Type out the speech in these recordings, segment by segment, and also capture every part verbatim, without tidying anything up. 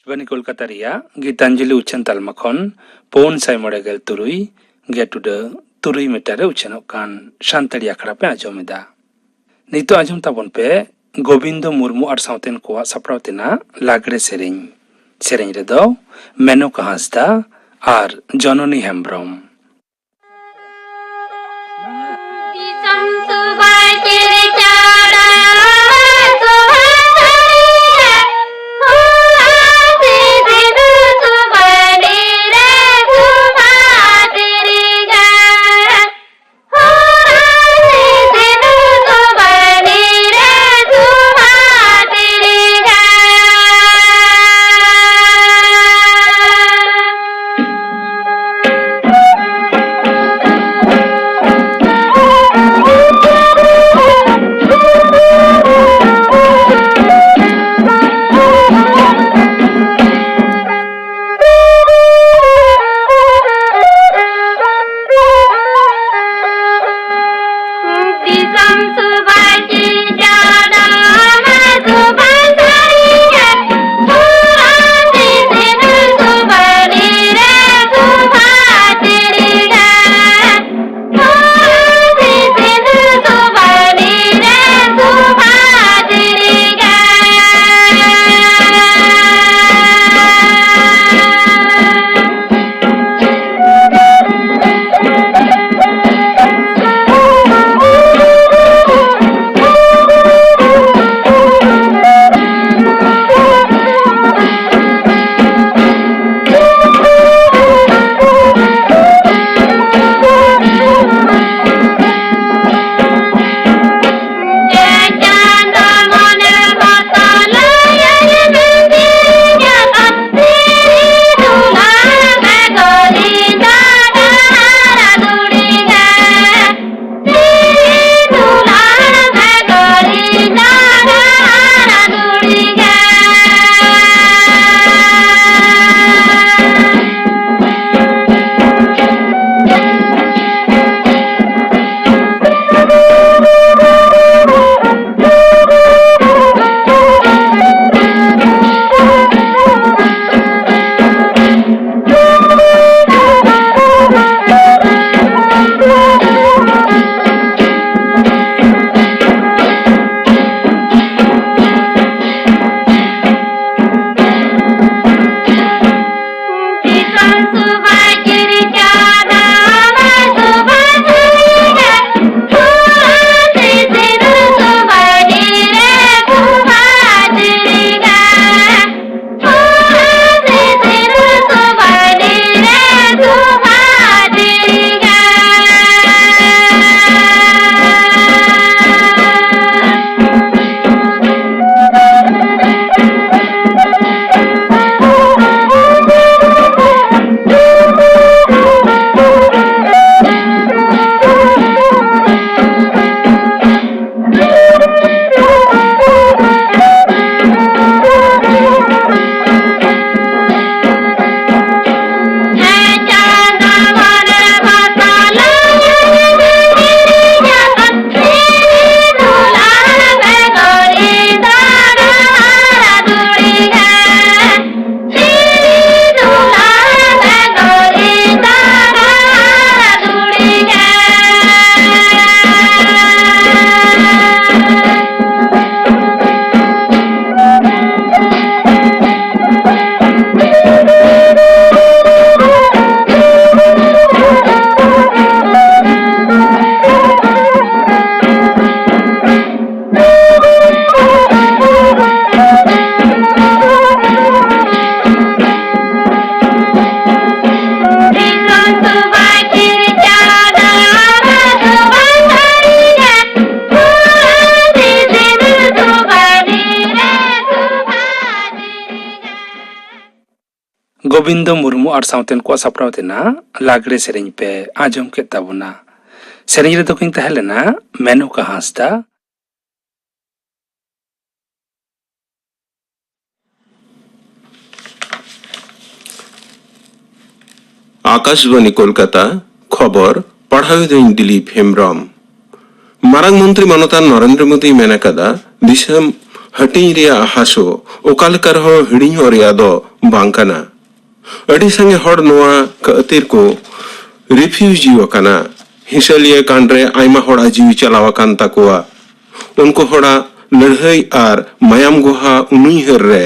ᱟᱠᱟᱥᱵᱟᱱᱤ ᱠᱳᱞᱠᱟᱛᱟ ᱨᱮᱭᱟᱜ ᱜᱤᱛᱟᱧᱡᱚᱞᱤ ᱩᱪᱷᱟᱹᱱ ᱛᱟᱞᱢᱟ ᱠᱷᱚᱱ ᱯᱩᱱ ᱥᱟᱭ ᱢᱚᱬᱮ ᱜᱮᱞ ᱛᱩᱨᱩᱭ ᱜᱮᱴ ᱩᱰᱟᱹ ᱛᱩᱨᱩᱭ ᱢᱤᱴᱟᱨ ᱨᱮ ᱩᱪᱷᱟᱹᱱᱚᱜ ᱠᱟᱱ ᱥᱟᱱᱛᱟᱲᱤ ᱟᱠᱷᱲᱟ ᱯᱮ ᱟᱸᱡᱚᱢ ᱮᱫᱟ᱾ ᱱᱤᱛᱚᱜ ᱟᱸᱡᱚᱢ ᱛᱟᱵᱚᱱ ᱯᱮ ᱜᱳᱵᱤᱱᱫᱚ ᱢᱩᱨᱢᱩ ᱟᱨ ᱥᱟᱶᱛᱮᱱ ᱠᱚᱣᱟᱜ ᱥᱟᱯᱲᱟᱣ ᱛᱮᱱᱟᱜ ᱞᱟᱜᱽᱲᱮ ᱥᱮᱨᱮᱧ᱾ ᱥᱮᱨᱮᱧ ᱨᱮᱫᱚ ᱢᱮᱱᱚᱠᱟ ᱦᱟᱸᱥᱫᱟ ᱟᱨ ᱡᱚᱱᱚᱱᱤ ᱦᱮᱢᱵᱽᱨᱚᱢ᱾ ᱫᱤᱥᱚᱢ ᱥᱚᱵᱷᱟ ᱪᱮᱨᱮ ᱪᱟᱲᱟ ᱥᱚᱵᱷᱟ ᱪᱮᱨᱮ ᱦᱚᱸ ᱟᱥᱮ ᱥᱤᱫᱩ ᱥᱚᱵᱷᱟ ᱰᱮᱨᱟ ᱥᱚᱵᱷᱟ ᱪᱮᱨᱮ ᱜᱟ᱾ ᱦᱚᱸ ᱟᱥᱮ ᱥᱤᱫᱩ ᱥᱚᱵᱷᱟ ᱰᱮᱨᱟ ᱥᱚᱵᱷᱟ ᱪᱮᱨᱮ ᱜᱟ᱾ ᱜᱳᱵᱤᱱᱫᱚ ᱢᱩᱨᱢᱩ ᱟᱨ ᱥᱟᱶᱛᱮᱱ ᱠᱚᱣᱟᱜ ᱥᱟᱯᱲᱟᱣ ᱛᱮᱱᱟᱜ ᱞᱟᱜᱽᱲᱮ ᱥᱮᱨᱮᱧ ᱯᱮ ᱟᱸᱡᱚᱢ ᱠᱮᱫ ᱛᱟᱵᱚᱱᱟ᱾ ᱥᱮᱨᱮᱧ ᱨᱮᱫᱚ ᱠᱤᱱ ᱛᱟᱦᱮᱸ ᱞᱮᱱᱟ ᱢᱮᱱᱚᱠᱟ ᱦᱟᱸᱥᱫᱟ᱾ ᱟᱠᱟᱥᱵᱟᱬᱤ ᱠᱳᱞᱠᱟᱛᱟ, ᱠᱷᱚᱵᱚᱨ ᱯᱟᱲᱦᱟᱣᱤᱫᱟᱹᱧ ᱫᱤᱞᱤᱯ ᱦᱮᱢᱵᱽᱨᱚᱢ᱾ ᱢᱟᱨᱟᱝ ᱢᱚᱱᱛᱨᱤ ᱢᱟᱱᱚᱛᱟᱱ ᱱᱚᱨᱮᱱᱫᱨᱚ ᱢᱳᱫᱤᱭ ᱢᱮᱱ ᱟᱠᱟᱫᱟ, ᱫᱤᱥᱚᱢ ᱦᱟᱹᱴᱤᱧ ᱨᱮᱭᱟᱜ ᱦᱟᱹᱥᱩ ᱚᱠᱟ ᱞᱮᱠᱟ ᱨᱮᱦᱚᱸ ᱦᱤᱲᱤᱧᱚᱜ ᱨᱮᱭᱟᱜ ᱫᱚ ᱵᱟᱝ ᱠᱟᱱᱟ᱾ ᱟᱹᱰᱤ ᱥᱟᱸᱜᱮ ᱦᱚᱲ ᱱᱚᱣᱟ ᱠᱷᱟᱹᱛᱤᱨ ᱠᱚ ᱨᱤᱯᱷᱤᱭᱩᱡᱤ ᱟᱠᱟᱱᱟ᱾ ᱦᱤᱥᱟᱹᱞᱤᱭᱟᱹ ᱠᱟᱱᱰ ᱨᱮ ᱟᱭᱢᱟ ᱦᱚᱲᱟᱜ ᱡᱤᱣᱤ ᱪᱟᱞᱟᱣ ᱟᱠᱟᱱ ᱛᱟᱠᱚᱣᱟ᱾ ᱩᱱᱠᱩ ᱦᱚᱲᱟᱜ ᱞᱟᱹᱲᱦᱟᱹᱭ ᱟᱨ ᱢᱟᱭᱟᱢ ᱜᱚᱦᱟ ᱩᱱᱩᱭᱦᱟᱹᱨ ᱨᱮ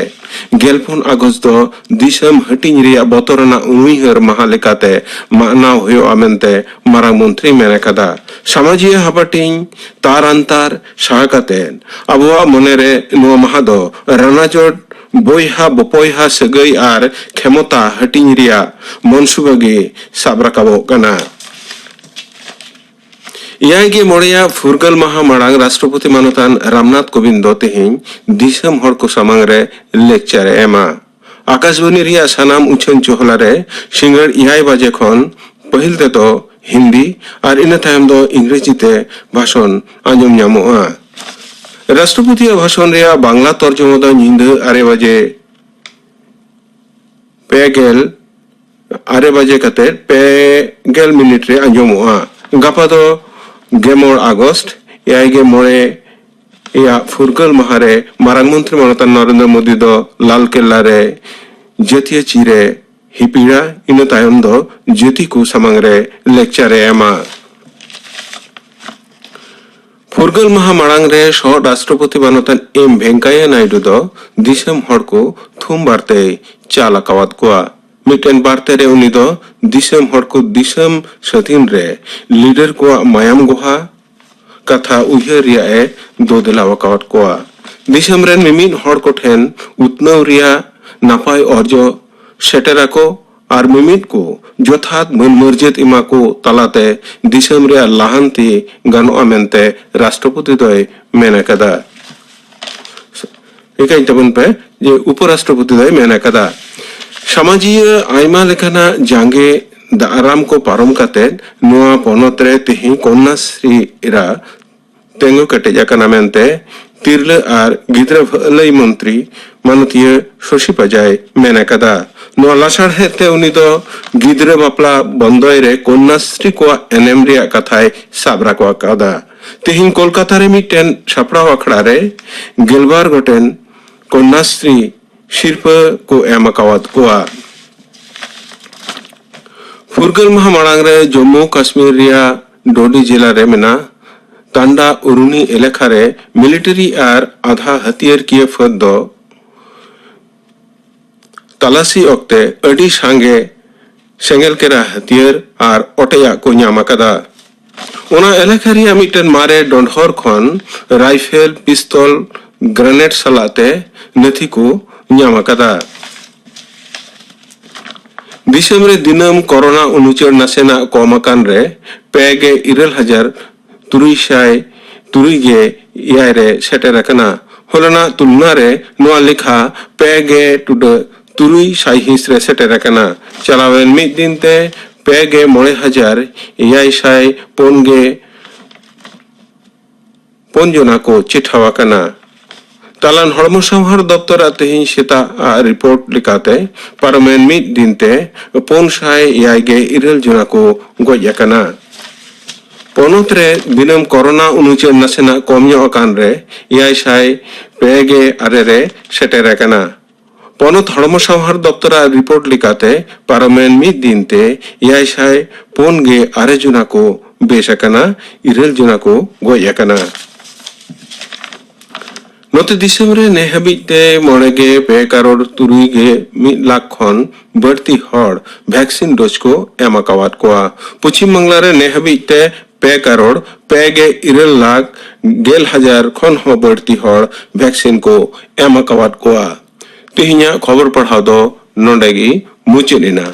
ᱜᱮᱞᱯᱩᱱ ᱟᱜᱚᱥᱴ ᱫᱚ ᱫᱤᱥᱚᱢ ᱦᱟᱹᱴᱤᱧ ᱨᱮᱭᱟᱜ ᱵᱚᱛᱚᱨᱟᱱᱟᱜ ᱩᱱᱩᱭᱦᱟᱹᱨ ᱢᱟᱦᱟ ᱞᱮᱠᱟᱛᱮ ᱢᱟᱱᱟᱣ ᱦᱩᱭᱩᱜᱼᱟ ᱢᱮᱱᱛᱮ ᱢᱟᱨᱟᱝ ᱢᱚᱱᱛᱨᱤᱭ ᱢᱮᱱ ᱟᱠᱟᱫᱟ᱾ ᱥᱟᱢᱟᱡᱤᱭᱟᱹ ᱦᱟᱯᱟᱴᱤᱧ ᱛᱟᱨ ᱟᱱᱛᱟᱨ ᱥᱟᱦᱟ ᱠᱟᱛᱮ ᱟᱵᱚᱣᱟᱜ ᱢᱚᱱᱮᱨᱮ ᱱᱚᱣᱟ ᱢᱟᱦᱟ ᱫᱚ ᱨᱟᱱᱟᱡᱚᱴ ᱵᱚᱭᱦᱟ ᱵᱚᱯᱚᱭᱦᱟ ᱥᱟᱹᱜᱟᱹᱭ ᱟᱨ ᱠᱷᱮᱢᱚᱛᱟ ᱦᱟᱹᱴᱤᱧ ᱨᱮᱭᱟᱜ ᱢᱚᱱᱥᱩᱵᱟ ᱜᱮ ᱥᱟᱵ ᱨᱟᱠᱟᱵᱚᱜ ᱠᱟᱱᱟ᱾ ᱮᱭᱟᱭ ᱜᱮ ᱢᱚᱬᱮᱭᱟᱜ ᱯᱷᱩᱨᱜᱟᱹᱞ ᱢᱟᱦᱟ ᱢᱟᱲᱟᱝ ᱨᱟᱥᱴᱨᱚᱯᱚᱛᱤ ᱢᱟᱱᱚᱛᱟᱱ ᱨᱟᱢᱱᱟᱛᱷ ᱠᱳᱵᱤᱱᱫ ᱫᱚ ᱛᱮᱦᱮᱧ ᱫᱤᱥᱚᱢ ᱦᱚᱲ ᱠᱚ ᱥᱟᱢᱟᱝ ᱨᱮ ᱞᱮᱠᱪᱟᱨ ᱮ ᱮᱢᱟ᱾ ᱟᱠᱟᱥᱵᱟᱱᱤ ᱨᱮᱭᱟᱜ ᱥᱟᱱᱟᱢ ᱩᱪᱷᱟᱹᱱ ᱪᱚᱦᱞᱟ ᱨᱮ ᱥᱤᱸᱜᱟᱹᱲ ᱮᱭᱟᱭ ᱵᱟᱡᱮ ᱠᱷᱚᱱ ᱯᱟᱹᱦᱤᱞ ᱛᱮᱫᱚ ᱦᱤᱱᱫᱤ ᱟᱨ ᱤᱱᱟᱹ ᱛᱟᱭᱚᱢ ᱫᱚ ᱤᱝᱨᱮᱡᱤ ᱛᱮ ᱵᱷᱟᱥᱚᱱ ᱟᱸᱡᱚᱢ ᱧᱟᱢᱚᱜᱼᱟ᱾ ᱨᱟᱥᱴᱨᱚᱯᱚᱛᱤᱭᱟᱜ ᱵᱷᱟᱥᱚᱱ ᱨᱮᱭᱟᱜ ᱵᱟᱝᱞᱟ ᱛᱚᱨᱡᱚᱢᱟ ᱫᱚ ᱧᱤᱫᱟᱹ ᱟᱨᱮ ᱵᱟᱡᱮ ᱯᱮ ᱜᱮᱞ ᱟᱨᱮ ᱵᱟᱡᱮ ᱠᱟᱛᱮ ᱯᱮ ᱜᱮᱞ ᱢᱤᱱᱤᱴ ᱨᱮ ᱟᱸᱡᱚᱢᱚᱜᱼᱟ᱾ ᱜᱟᱯᱟ ᱫᱚ ᱜᱮᱞ ᱢᱚᱬᱮ ᱟᱜᱚᱥᱴ, ᱮᱭᱟᱭ ᱜᱮ ᱢᱚᱬᱮ ᱨᱮᱭᱟᱜ ᱯᱷᱩᱨᱜᱟᱹᱞ ᱢᱟᱦᱟ ᱨᱮ ᱢᱟᱨᱟᱝ ᱢᱚᱱᱛᱨᱤ ᱢᱟᱱᱚᱛᱟᱱ ᱱᱚᱨᱮᱱᱫᱨᱚ ᱢᱳᱫᱤ ᱫᱚ ᱞᱟᱞ ᱠᱮᱞᱞᱟ ᱨᱮ ᱡᱟᱹᱛᱤᱭᱟᱹ ᱪᱤᱨ ᱮ ᱦᱤᱯᱤᱲᱟ᱾ ᱤᱱᱟᱹ ᱛᱟᱭᱚᱢ ᱫᱚ ᱡᱟᱹᱛᱤ ᱠᱚ ᱥᱟᱢᱟᱝ ᱨᱮ ᱞᱮᱠᱪᱟᱨ ᱮ ᱮᱢᱟ᱾ ᱯᱷᱩᱨᱜᱟᱹᱞ ᱢᱟᱦᱟ ᱢᱟᱲᱟᱝ ᱨᱮ ᱥᱚᱦᱚ ᱨᱟᱥᱴᱨᱚᱯᱚᱛᱤ ᱢᱟᱱᱚᱛᱟᱱ ᱮᱢ ᱵᱷᱮᱝᱠᱟᱭᱟ ᱱᱟᱭᱰᱩ ᱫᱚ ᱫᱤᱥᱚᱢ ᱦᱚᱲ ᱠᱚ ᱛᱷᱩᱢ ᱵᱟᱨᱛᱮᱭ ᱪᱟᱞ ᱟᱠᱟᱣᱟᱫ ᱠᱚᱣᱟ᱾ ᱢᱤᱫᱴᱮᱱ ᱵᱟᱨᱛᱮ ᱨᱮ ᱩᱱᱤ ᱫᱚ ᱫᱤᱥᱚᱢ ᱦᱚᱲ ᱠᱚ ᱫᱤᱥᱚᱢ ᱥᱟᱹᱫᱷᱤᱱ ᱨᱮ ᱞᱤᱰᱟᱨ ᱠᱚᱣᱟᱜ ᱢᱟᱭᱟᱢ ᱜᱚᱦᱟ ᱠᱟᱛᱷᱟ ᱩᱭᱦᱟᱹᱨ ᱨᱮᱭᱟᱜ ᱮ ᱫᱳᱫᱮᱞᱟᱣ ᱟᱠᱟᱣᱟᱫ ᱠᱚᱣᱟ᱾ ᱫᱤᱥᱚᱢ ᱨᱮᱱ ᱢᱤᱢᱤᱫ ᱦᱚᱲ ᱠᱚ ᱴᱷᱮᱱ ᱩᱛᱱᱟᱹᱣ ᱨᱮᱭᱟᱜ ᱱᱟᱯᱟᱭ ᱚᱨᱡᱚ ᱥᱮᱴᱮᱨ ᱟᱠᱚ ᱟᱨ ᱢᱤᱢᱤᱫ ᱠᱚ ᱡᱚᱛᱷᱟᱛ ᱢᱟᱹᱱ ᱢᱟᱹᱨᱡᱟᱹᱛ ᱮᱢᱟ ᱠᱚ ᱛᱟᱞᱟᱛᱮ ᱫᱤᱥᱚᱢ ᱨᱮᱭᱟᱜ ᱞᱟᱦᱟᱱᱛᱤ ᱜᱟᱱᱚᱜᱼᱟ ᱢᱮᱱᱛᱮ ᱨᱟᱥᱴᱨᱚᱯᱚᱛᱤ ᱫᱚᱭ ᱢᱮᱱ ᱟᱠᱟᱫᱟ᱾ ᱤᱠᱟᱹᱧ ᱛᱟᱵᱚᱱ ᱯᱮ ᱡᱮ ᱩᱯᱚᱨᱟᱥᱴᱨᱚᱯᱚᱛᱤ ᱫᱚᱭ ᱢᱮᱱ ᱟᱠᱟᱫᱟ, ᱥᱟᱢᱟᱡᱤᱭᱟᱹ ᱟᱭᱢᱟ ᱞᱮᱠᱟᱱᱟᱜ ᱡᱟᱸᱜᱮ ᱫᱟᱨᱟᱢ ᱠᱚ ᱯᱟᱨᱚᱢ ᱠᱟᱛᱮ ᱱᱚᱣᱟ ᱯᱚᱱᱚᱛ ᱨᱮ ᱛᱮᱦᱮᱧ ᱠᱚᱱᱱᱟᱥᱨᱤ ᱮᱨᱟ ᱛᱤᱸᱜᱩ ᱠᱮᱴᱮᱡ ᱟᱠᱟᱱᱟ ᱢᱮᱱᱛᱮ ᱛᱤᱨᱞᱟᱹ ᱟᱨ ᱜᱤᱫᱽᱨᱟᱹ ᱵᱷᱟᱹᱞᱟᱹᱭ ᱢᱚᱱᱛᱨᱤ ᱢᱟᱱᱚᱛᱤᱭᱟᱹ ᱥᱚᱥᱤ ᱯᱟᱡᱟᱭ ᱢᱮᱱ ᱟᱠᱟᱫᱟ᱾ ᱱᱚᱣᱟ ᱞᱟᱥᱟᱲᱦᱮᱫ ᱛᱮ ᱩᱱᱤ ᱫᱚ ᱜᱤᱫᱽᱨᱟᱹ ᱵᱟᱯᱞᱟ ᱵᱚᱱᱫᱚᱭ ᱨᱮ ᱠᱚᱱᱱᱟᱥᱨᱤ ᱠᱚᱣᱟᱜ ᱮᱱᱮᱢ ᱨᱮᱭᱟᱜ ᱠᱟᱛᱷᱟᱭ ᱥᱟᱵ ᱨᱟᱠᱟᱵ ᱟᱠᱟᱫᱟ᱾ ᱛᱮᱦᱮᱧ ᱠᱳᱞᱠᱟᱛᱟ ᱨᱮ ᱢᱤᱫᱴᱮᱱ ᱥᱟᱯᱲᱟᱣ ᱟᱠᱷᱲᱟ ᱨᱮ ᱜᱮᱞᱵᱟᱨ ᱜᱚᱴᱮᱱ ᱠᱚᱱᱱᱟᱥᱨᱤ ᱥᱤᱨᱯᱟᱹ ᱠᱚ ᱮᱢ ᱟᱠᱟᱣᱟᱫ ᱠᱚᱣᱟ᱾ ᱯᱷᱩᱨᱜᱟᱹᱞ ᱢᱟᱦᱟ ᱢᱟᱲᱟᱝ ᱨᱮ ᱡᱚᱢᱢᱩ ᱠᱟᱥᱢᱤᱨ ᱨᱮᱭᱟᱜ ᱰᱳᱰᱤ ᱡᱮᱞᱟ ᱨᱮ ᱢᱮᱱᱟᱜ ᱛᱟᱱᱰᱟ ᱩᱨᱩᱱᱤ ᱮᱞᱟᱠᱟ ᱨᱮ ᱢᱤᱞᱤᱴᱟᱨᱤ ᱟᱨ ᱟᱫᱷᱟ ᱦᱟᱹᱛᱭᱟᱹᱨ ᱠᱤᱭᱟᱹ ᱯᱷᱟᱹᱫ ᱫᱚ ᱛᱟᱞᱟᱥᱤ ᱚᱠᱛᱮ ᱟᱹᱰᱤ ᱥᱟᱸᱜᱮ ᱥᱮᱸᱜᱮᱞ ᱠᱮᱨᱟ ᱦᱟᱹᱛᱭᱟᱹᱨ ᱟᱨ ᱚᱴᱮᱡᱟᱜ ᱠᱚ ᱧᱟᱢ ᱟᱠᱟᱫᱟ᱾ ᱚᱱᱟ ᱮᱞᱟᱠᱟ ᱨᱮᱭᱟᱜ ᱢᱤᱫᱴᱮᱱ ᱢᱟᱨᱮ ᱰᱚᱸᱰᱷᱚᱨ ᱠᱷᱚᱱ ᱨᱟᱭᱯᱷᱮᱞ, ᱯᱤᱥᱛᱚᱞ, ᱜᱨᱮᱱᱮᱰ ᱥᱟᱞᱟᱜ ᱛᱮ ᱱᱟᱹᱛᱷᱤ ᱠᱚ ᱧᱟᱢ ᱟᱠᱟᱫᱟ᱾ ᱫᱤᱥᱚᱢ ᱨᱮ ᱫᱤᱱᱟᱹᱢ ᱠᱚᱨᱳᱱᱟ ᱩᱱᱩᱪᱟᱹᱲ ᱱᱟᱥᱮᱱᱟᱜ ᱠᱚᱢ ᱟᱠᱟᱱ ᱨᱮ ᱯᱮ ᱜᱮ ᱤᱨᱟᱹᱞ ᱦᱟᱡᱟᱨ ᱛᱩᱨᱩᱭ ᱥᱟᱭ ᱛᱩᱨᱩᱭ ᱜᱮ ᱮᱭᱟᱭ ᱨᱮ ᱥᱮᱴᱮᱨ ᱟᱠᱟᱱᱟ᱾ ᱦᱚᱞᱟᱱᱟᱜ ᱛᱩᱞᱱᱟ ᱨᱮ ᱱᱚᱣᱟ ᱞᱮᱠᱷᱟ ᱯᱮ ᱜᱮ ᱴᱩᱰᱟᱹᱜ ᱛᱩᱨᱩᱭ ᱥᱟᱭᱦᱤᱸᱥ ᱨᱮ ᱥᱮᱴᱮᱨ ᱟᱠᱟᱱᱟ᱾ ᱪᱟᱞᱟᱣᱮᱱ ᱢᱤᱫ ᱫᱤᱱ ᱛᱮ ᱯᱮ ᱜᱮ ᱢᱚᱬᱮ ᱦᱟᱡᱟᱨ ᱮᱭᱟᱭ ᱥᱟᱭ ᱯᱩᱱ ᱜᱮ ᱯᱩᱱ ᱡᱚᱱᱟ ᱠᱚ ᱪᱮᱴᱷᱟᱣ ᱟᱠᱟᱱᱟ᱾ ᱛᱟᱞᱟᱱ ᱦᱚᱲᱢᱚ ᱥᱟᱶᱦᱟᱨ ᱫᱚᱯᱛᱚᱨᱟᱜ ᱛᱮᱦᱮᱧ ᱥᱮᱛᱟᱜ ᱟᱜ ᱨᱤᱯᱳᱨᱴ ᱞᱮᱠᱟᱛᱮ, ᱯᱟᱨᱚᱢᱮᱱ ᱢᱤᱫ ᱫᱤᱱ ᱛᱮ ᱯᱩᱱ ᱥᱟᱭ ᱮᱭᱟᱭ ᱜᱮ ᱤᱨᱟᱹᱞ ᱡᱚᱱᱟ ᱠᱚ ᱜᱚᱡ ᱟᱠᱟᱱᱟ᱾ ᱯᱚᱱᱚᱛ ᱨᱮ ᱫᱤᱱᱟᱹᱢ ᱠᱚᱨᱳᱱᱟ ᱩᱱᱩᱪᱟᱹᱨ ᱱᱟᱥᱮᱱᱟᱜ ᱠᱚᱢ ᱧᱚᱜ ᱟᱠᱟᱱ ᱨᱮ ᱮᱭᱟᱭ ᱥᱟᱭ ᱯᱮ ᱜᱮ ᱟᱨᱮ ᱨᱮ ᱥᱮᱴᱮᱨ ᱟᱠᱟᱱᱟ᱾ ᱯᱚᱱᱚᱛ ᱦᱚᱲᱢᱚ ᱥᱟᱶᱦᱟᱨ ᱫᱚᱯᱛᱚᱨᱟᱜ ᱨᱤᱯᱳᱨᱴ ᱞᱮᱠᱟᱛᱮ, ᱯᱟᱨᱚᱢᱮᱱ ᱢᱤᱫ ᱫᱤᱱ ᱛᱮ ᱮᱭᱟᱭ ᱥᱟᱭ ᱯᱩᱱ ᱜᱮ ᱟᱨᱮ ᱡᱚᱱᱟ ᱠᱚ ᱵᱮᱥ ᱟᱠᱟᱱᱟ, ᱤᱨᱟᱹᱞ ᱡᱚᱱᱟ ᱠᱚ ᱜᱚᱡ ᱟᱠᱟᱱᱟ᱾ ᱱᱚᱛᱮ ᱫᱤᱥᱚᱢ ᱨᱮ ᱱᱮ ᱦᱟᱹᱵᱤᱡ ᱛᱮ ᱢᱚᱬᱮ ᱜᱮ ᱯᱮ ᱠᱟᱨᱳᱲ ᱛᱩᱨᱩᱭ ᱜᱮ ᱢᱤᱫ ᱞᱟᱠᱷ ᱠᱷᱚᱱ ᱵᱟᱹᱲᱛᱤ ᱦᱚᱲ ᱵᱷᱮᱠᱥᱤᱱ ᱰᱳᱡᱽ ᱠᱚ ᱮᱢ ᱟᱠᱟᱣᱟᱫ ᱠᱚᱣᱟ᱾ ᱯᱚᱪᱷᱤᱢ ᱵᱟᱝᱞᱟ ᱨᱮ ᱱᱮ ᱦᱟᱹᱵᱤᱡ ᱛᱮ ᱯᱮ ᱠᱟᱨᱳᱲ ᱯᱮ ᱜᱮ ᱤᱨᱟᱹᱞ ᱞᱟᱠᱷ ᱜᱮᱞ ᱦᱟᱡᱟᱨ ᱠᱷᱚᱱ ᱦᱚᱸ ᱵᱟᱹᱲᱛᱤ ᱦᱚᱲ ᱵᱷᱮᱠᱥᱤᱱ ᱠᱚ ᱮᱢ ᱟᱠᱟᱣᱟᱫ ᱠᱚᱣᱟ᱾ ᱛᱮᱦᱮᱧᱟᱜ ᱠᱷᱚᱵᱚᱨ ᱯᱟᱲᱦᱟᱣ ᱫᱚ ᱱᱚᱰᱮ ᱜᱮ ᱢᱩᱪᱟᱹᱫ ᱮᱱᱟ᱾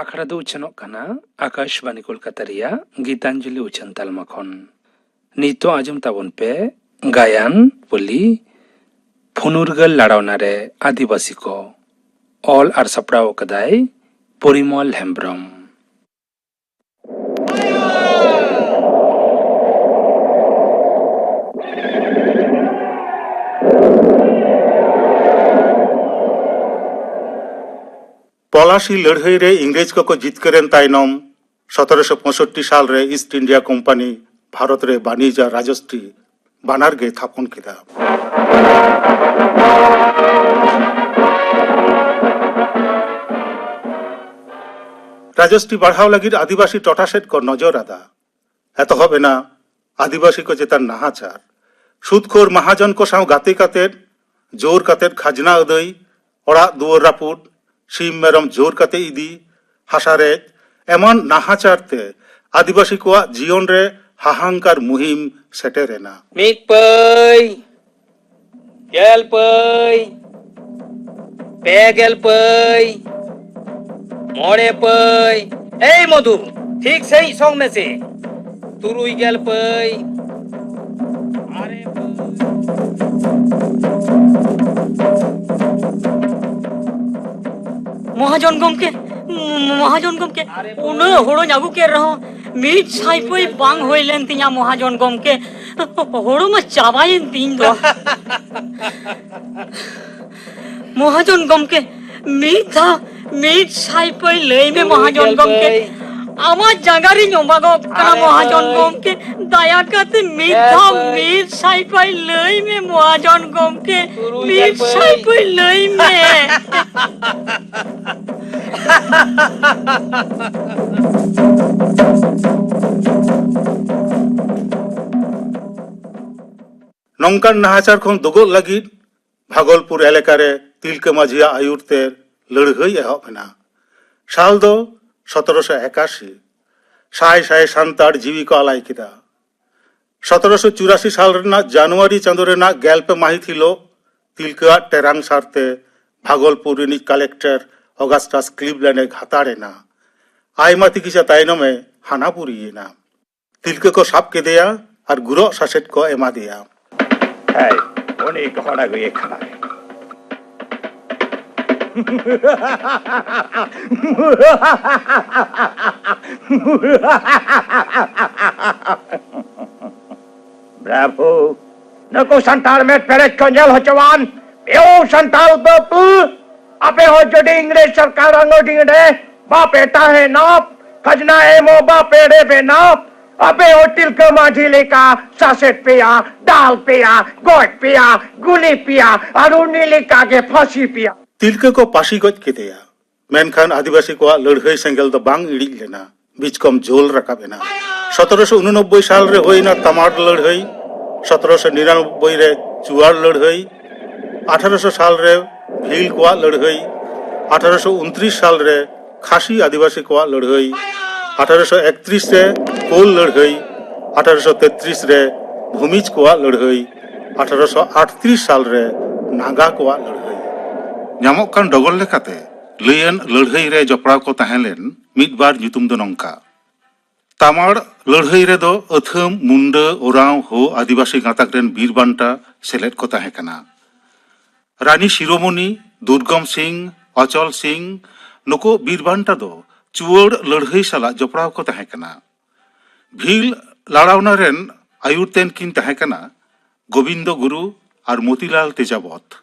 ᱟᱠᱷᱲᱟ ᱫᱚ ᱩᱪᱷᱟᱹᱱᱚᱜ ᱠᱟᱱᱟ ᱟᱠᱟᱥᱵᱟᱱᱤ ᱠᱳᱞᱠᱟᱛᱟ ᱨᱮᱭᱟᱜ ᱜᱤᱛᱟᱧᱡᱚᱞᱤ ᱩᱪᱷᱟᱹᱱ ᱛᱟᱞᱢᱟ ᱠᱷᱚᱱ᱾ ᱱᱤᱛᱚᱜ ᱟᱸᱡᱚᱢ ᱛᱟᱵᱚᱱ ᱯᱮ ᱜᱟᱭᱟᱱ ᱯᱚᱞᱤ ᱯᱷᱩᱱᱩᱨᱜᱟᱹᱞ ᱞᱟᱲᱟᱣᱱᱟ ᱨᱮ ᱟᱹᱫᱤᱵᱟᱹᱥᱤ ᱠᱚ᱾ ᱚᱞ ᱟᱨ ᱥᱟᱯᱲᱟᱣ ᱟᱠᱟᱫᱟᱭ ᱯᱚᱨᱤᱢᱚᱞ ᱦᱮᱢᱵᱽᱨᱚᱢ᱾ ᱯᱚᱞᱟᱥᱤ ᱞᱟᱹᱲᱦᱟᱹᱭ ᱨᱮ ᱤᱝᱨᱮᱡᱽ ᱠᱚᱠᱚ ᱡᱤᱛᱠᱟᱹᱨᱮᱱ ᱛᱟᱭᱱᱚᱢ, ᱥᱚᱛᱨᱚᱥᱚ ᱯᱚᱸᱭᱥᱚᱴᱴᱤ ᱥᱟᱞ ᱨᱮ ᱤᱥᱴ ᱤᱱᱰᱤᱭᱟ ᱠᱳᱢᱯᱟᱱᱤ ᱵᱷᱟᱨᱚᱛ ᱨᱮ ᱵᱟᱱᱤᱡᱽ ᱟᱨ ᱨᱟᱡᱚᱥᱴᱨᱤ ᱵᱟᱱᱟᱨ ᱜᱮ ᱛᱷᱟᱯᱚᱱ ᱠᱮᱫᱟ᱾ ᱨᱟᱡᱚᱥᱴᱨᱤ ᱵᱟᱲᱦᱟᱣ ᱞᱟᱹᱜᱤᱫ ᱟᱹᱫᱤᱵᱟᱹᱥᱤ ᱴᱚᱴᱷᱟ ᱥᱮᱫ ᱠᱚ ᱱᱚᱡᱚᱨ ᱟᱫᱟ᱾ ᱮᱛᱚᱦᱚᱵ ᱮᱱᱟ ᱟᱹᱫᱤᱵᱟᱹᱥᱤ ᱠᱚ ᱪᱮᱛᱟᱱ ᱱᱟᱦᱟᱪᱟᱨ᱾ ᱥᱩᱫᱽᱠᱷᱳᱨ ᱢᱟᱦᱟᱡᱚᱱ ᱠᱚ ᱥᱟᱶ ᱜᱟᱛᱮ ᱠᱟᱛᱮᱫ, ᱡᱳᱨ ᱠᱟᱛᱮᱫ ᱠᱷᱟᱡᱽᱱᱟ ᱟᱹᱫᱟᱹᱭ, ᱚᱲᱟᱜ ᱫᱩᱣᱟᱹᱨ ᱨᱟᱹᱯᱩᱫ, ᱥᱤᱢ ᱢᱮᱨᱚᱢ ᱡᱳᱨ ᱠᱟᱛᱮ ᱤᱫᱤ, ᱦᱟᱥᱟ ᱨᱮᱡ, ᱮᱢᱟᱱ ᱱᱟᱦᱟᱪᱟᱨ ᱛᱮ ᱟᱹᱫᱤᱵᱟᱹᱥᱤ ᱠᱚᱣᱟᱜ ᱡᱤᱭᱚᱱ ᱨᱮ ᱦᱟᱦᱟᱝᱠᱟᱨ ᱢᱩᱦᱤᱢ ᱥᱮᱴᱮᱨ ᱮᱱᱟ᱾ ᱢᱤᱫ ᱯᱟᱹᱭ, ᱜᱮᱞ ᱯᱟᱹᱭ, ᱯᱮ ᱜᱮᱞ ᱯᱟᱹᱭ, ᱢᱚᱬᱮ ᱯᱟᱹᱭ᱾ ᱮᱭ ᱢᱚᱫᱷᱩ, ᱴᱷᱤᱠ ᱥᱟᱺᱦᱤᱡ ᱥᱚᱝ ᱢᱮᱥᱮ᱾ ᱛᱩᱨᱩᱭ ᱜᱮᱞ ᱯᱟᱹᱭ, ᱟᱨᱮ ᱯᱟᱹᱭ᱾ ᱢᱚᱦᱟᱡᱚᱱ ᱜᱚᱢᱠᱮ, ᱢᱚᱦᱟᱡᱚᱱ ᱜᱚᱢᱠᱮ, ᱩᱱᱟᱹᱜ ᱦᱳᱲᱳᱧ ᱟᱹᱜᱩ ᱠᱮᱫ ᱨᱮᱦᱚᱸ ᱢᱤᱫ ᱥᱟᱭ ᱯᱟᱹᱭ ᱵᱟᱝ ᱦᱩᱭ ᱞᱮᱱ ᱛᱤᱧᱟ ᱢᱚᱦᱟᱡᱚᱱ ᱜᱚᱢᱠᱮ᱾ ᱦᱳᱲᱳ ᱢᱟ ᱪᱟᱵᱟᱭᱮᱱ ᱛᱤᱧ ᱫᱚ᱾ ᱢᱚᱦᱟᱡᱚᱱ ᱜᱚᱢᱠᱮ, ᱢᱤᱫ ᱫᱷᱟᱣ ᱢᱤᱫ ᱥᱟᱭ ᱯᱟᱹᱭ ᱞᱟᱹᱭ ᱢᱮ ᱢᱚᱦᱟᱡᱚᱱ ᱜᱚᱢᱠᱮ᱾ ᱟᱢᱟᱜ ᱡᱟᱸᱜᱟ ᱨᱤᱧ ᱚᱵᱟᱜᱚᱜ ᱠᱟᱱᱟ ᱢᱚᱦᱟᱡᱚᱱ ᱜᱚᱢᱠᱮ᱾ ᱫᱟᱭᱟ ᱠᱟᱛᱮ ᱢᱤᱫ ᱫᱷᱟᱣ ᱢᱤᱫ ᱥᱟᱭ ᱯᱟᱹᱭ ᱞᱟᱹᱭ ᱢᱮ ᱢᱚᱦᱟᱡᱚᱱ ᱜᱚᱢᱠᱮ᱾ ᱢᱤᱫ ᱥᱟᱭ ᱯᱟᱹᱭ ᱞᱟᱹᱭ ᱢᱮ᱾ ᱱᱚᱝᱠᱟᱱ ᱱᱟᱦᱟᱪᱟᱨ ᱠᱷᱚᱱ ᱫᱩᱜᱚᱜ ᱞᱟᱹᱜᱤᱫ ᱵᱷᱟᱜᱚᱞᱯᱩᱨ ᱮᱞᱟᱠᱟ ᱨᱮ ᱛᱤᱞᱠᱟᱹ ᱢᱟᱹᱡᱷᱤᱭᱟᱜ ᱟᱹᱭᱩᱨ ᱛᱮ ᱞᱟᱹᱲᱦᱟᱹᱭ ᱮᱦᱚᱵ ᱮᱱᱟ᱾ ᱥᱟᱞ ᱫᱚ ᱥᱚᱛᱨᱚᱥᱚ ᱮᱠᱟᱥᱤ᱾ ᱥᱟᱭ ᱥᱟᱭ ᱥᱟᱱᱛᱟᱲ ᱡᱤᱣᱤ ᱠᱚ ᱟᱞᱟᱭ ᱠᱮᱫᱟ᱾ ᱥᱚᱛᱨᱚᱥᱚ ᱪᱩᱨᱟᱥᱤ ᱥᱟᱞ ᱨᱮᱱᱟᱜ ᱡᱟᱱᱩᱣᱟᱨᱤ ᱪᱟᱸᱫᱳ ᱨᱮᱱᱟᱜ ᱜᱮᱞ ᱯᱮ ᱢᱟᱹᱦᱤᱛ ᱦᱤᱞᱳᱜ ᱛᱤᱞᱠᱟᱹᱣᱟᱜ ᱴᱮᱨᱟᱝ ᱥᱟᱨᱛᱮ ᱵᱷᱟᱜᱚᱞᱯᱩᱨ ᱨᱤᱱᱤᱡ ᱠᱟᱞᱮᱠᱴᱚᱨ ᱚᱜᱟᱥᱴᱟᱥ ᱠᱞᱤᱵᱞᱮᱱᱰ ᱮ ᱜᱷᱟᱛᱟᱲ ᱮᱱᱟ᱾ ᱟᱭᱢᱟ ᱛᱤᱠᱤᱪᱷᱟ ᱛᱟᱭᱱᱚᱢ ᱮ ᱦᱟᱱᱟ ᱯᱩᱨᱤᱭᱮᱱᱟ᱾ ᱛᱤᱞᱠᱟᱹ ᱠᱚ ᱥᱟᱵ ᱠᱮᱫᱮᱭᱟ ᱟᱨ ᱜᱩᱨᱚᱜ ᱥᱟᱥᱮᱛ ᱠᱚ ᱮᱢᱟ ᱫᱮᱭᱟ᱾ ᱦᱮᱸ, ᱩᱱᱤ ᱜᱚᱦᱚᱲ ᱟᱹᱜᱩᱭᱮ ᱠᱟᱱᱟᱭ᱾ ᱵᱨᱟᱵᱷᱳ! ᱱᱩᱠᱩ ᱥᱟᱱᱛᱟᱲ ᱢᱮᱫ ᱯᱮᱨᱮᱡ ᱠᱚ ᱧᱮᱞ ᱦᱚᱪᱚᱣᱟᱱ᱾ ᱮᱭᱳ ᱥᱟᱱᱛᱟᱲ ᱵᱟᱹᱯᱩ, ᱟᱯᱮ ᱦᱚᱸ ᱡᱩᱫᱤ ᱤᱝᱨᱮᱡᱽ ᱥᱚᱨᱠᱟᱨ ᱟᱝᱜᱚᱰᱤ ᱨᱮ ᱵᱟᱯᱮ ᱛᱟᱦᱮᱱᱟ, ᱠᱷᱟᱡᱽᱱᱟ ᱮᱢᱚᱜ ᱵᱟᱯᱮ ᱨᱮᱵᱮᱱᱟ, ᱟᱯᱮ ᱦᱚᱸ ᱛᱤᱞᱠᱟᱹ ᱢᱟᱹᱡᱷᱤ ᱞᱮᱠᱟ ᱥᱟᱥᱮᱛ ᱯᱮᱭᱟ, ᱫᱟᱞ ᱯᱮᱭᱟ, ᱜᱚᱡ ᱯᱮᱭᱟ, ᱜᱩᱞᱤ ᱯᱮᱭᱟ, ᱟᱨ ᱩᱱᱤ ᱞᱮᱠᱟ ᱜᱮ ᱯᱷᱟᱹᱥᱤ ᱯᱮᱭᱟ᱾ ᱛᱤᱞᱠᱟᱹ ᱠᱚ ᱯᱟᱹᱥᱤ ᱜᱚᱡ ᱠᱮᱫᱮᱭᱟ᱾ ᱢᱮᱱᱠᱷᱟᱱ ᱟᱹᱫᱤᱵᱟᱹᱥᱤ ᱠᱚᱣᱟᱜ ᱞᱟᱹᱲᱦᱟᱹᱭ ᱥᱮᱸᱜᱮᱞ ᱫᱚ ᱵᱟᱝ ᱤᱲᱤᱡ ᱞᱮᱱᱟ, ᱵᱤᱪᱠᱚᱢ ᱡᱳᱞ ᱨᱟᱠᱟᱵ ᱮᱱᱟ᱾ ᱥᱚᱛᱨᱚᱥᱚ ᱩᱱᱩᱱᱚᱵᱵᱳᱭ ᱥᱟᱞ ᱨᱮ ᱦᱩᱭ ᱮᱱᱟ ᱛᱟᱢᱟᱲ ᱞᱟᱹᱲᱦᱟᱹᱭ, ᱥᱚᱛᱨᱚᱥᱚ ᱱᱤᱨᱟᱱᱚᱵᱵᱳᱭ ᱨᱮ ᱪᱩᱣᱟᱲ ᱞᱟᱹᱲᱦᱟᱹᱭ, ᱟᱴᱷᱟᱨᱚᱥᱚ ᱥᱟᱞ ᱨᱮ ᱵᱷᱤᱞ ᱠᱚᱣᱟᱜ ᱞᱟᱹᱲᱦᱟᱹᱭ, ᱟᱴᱷᱟᱨᱚᱥᱚ ᱩᱱᱛᱨᱤᱥ ᱥᱟᱞ ᱨᱮ ᱠᱷᱟᱥᱤ ᱟᱹᱫᱤᱵᱟᱹᱥᱤ ᱠᱚᱣᱟᱜ ᱞᱟᱹᱲᱦᱟᱹᱭ, ᱟᱴᱷᱟᱨᱚᱥᱚ ᱮᱠᱛᱨᱤᱥ ᱨᱮ ᱠᱳᱞ ᱞᱟᱹᱲᱦᱟᱹᱭ, ᱟᱴᱷᱟᱨᱚᱥᱚ ᱛᱮᱛᱨᱤᱥ ᱨᱮ ᱵᱷᱩᱢᱤᱡᱽ ᱠᱚᱣᱟᱜ ᱞᱟᱹᱲᱦᱟᱹᱭ, ᱟᱴᱷᱟᱨᱚᱥᱚ ᱟᱴᱛᱨᱤᱥ ᱥᱟᱞ ᱨᱮ ᱱᱟᱜᱟ ᱠᱚᱣᱟᱜ ᱞᱟᱹᱲᱦᱟᱹᱭ᱾ ᱧᱟᱢᱚᱜ ᱠᱟᱱ ᱰᱚᱜᱚᱨ ᱞᱮᱠᱟᱛᱮ, ᱞᱟᱹᱭᱟᱱ ᱞᱟᱹᱲᱦᱟᱹᱭ ᱨᱮ ᱡᱚᱯᱲᱟᱣ ᱠᱚ ᱛᱟᱦᱮᱸ ᱞᱮᱱ ᱢᱤᱫ ᱵᱟᱨ ᱧᱩᱛᱩᱢ ᱫᱚ ᱱᱚᱝᱠᱟ: ᱛᱟᱢᱟᱲ ᱞᱟᱹᱲᱦᱟᱹᱭ ᱨᱮᱫᱚ ᱟᱹᱛᱷᱟᱹᱢ, ᱢᱩᱱᱰᱟᱹ, ᱳᱨᱟᱸᱣ, ᱦᱳ ᱟᱹᱫᱤᱵᱟᱹᱥᱤ ᱜᱟᱸᱛᱟᱠ ᱨᱮᱱ ᱵᱤᱨ ᱵᱟᱱᱴᱟ ᱥᱮᱞᱮᱫ ᱠᱚ ᱛᱟᱦᱮᱸ ᱠᱟᱱᱟ᱾ ᱨᱟᱱᱤ ᱥᱤᱨᱳᱢᱚᱱᱤ, ᱫᱩᱨᱜᱚᱢ ᱥᱤᱝ, ᱚᱪᱚᱞ ᱥᱤᱝ, ᱱᱩᱠᱩ ᱵᱤᱨ ᱵᱟᱱᱴᱟ ᱫᱚ ᱪᱩᱣᱟᱹᱲ ᱞᱟᱹᱲᱦᱟᱹᱭ ᱥᱟᱞᱟᱜ ᱡᱚᱯᱲᱟᱣ ᱠᱚ ᱛᱟᱦᱮᱸ ᱠᱟᱱᱟ᱾ ᱵᱷᱤᱞ ᱞᱟᱲᱟᱣᱱᱟ ᱨᱮᱱ ᱟᱹᱭᱩᱨ ᱛᱮᱱ ᱠᱤᱱ ᱛᱟᱦᱮᱸ ᱠᱟᱱᱟ ᱜᱳᱵᱤᱱᱫᱚ ᱜᱩᱨᱩ ᱟᱨ ᱢᱚᱛᱤᱞᱟᱞ ᱛᱮᱡᱟᱵᱚᱛ᱾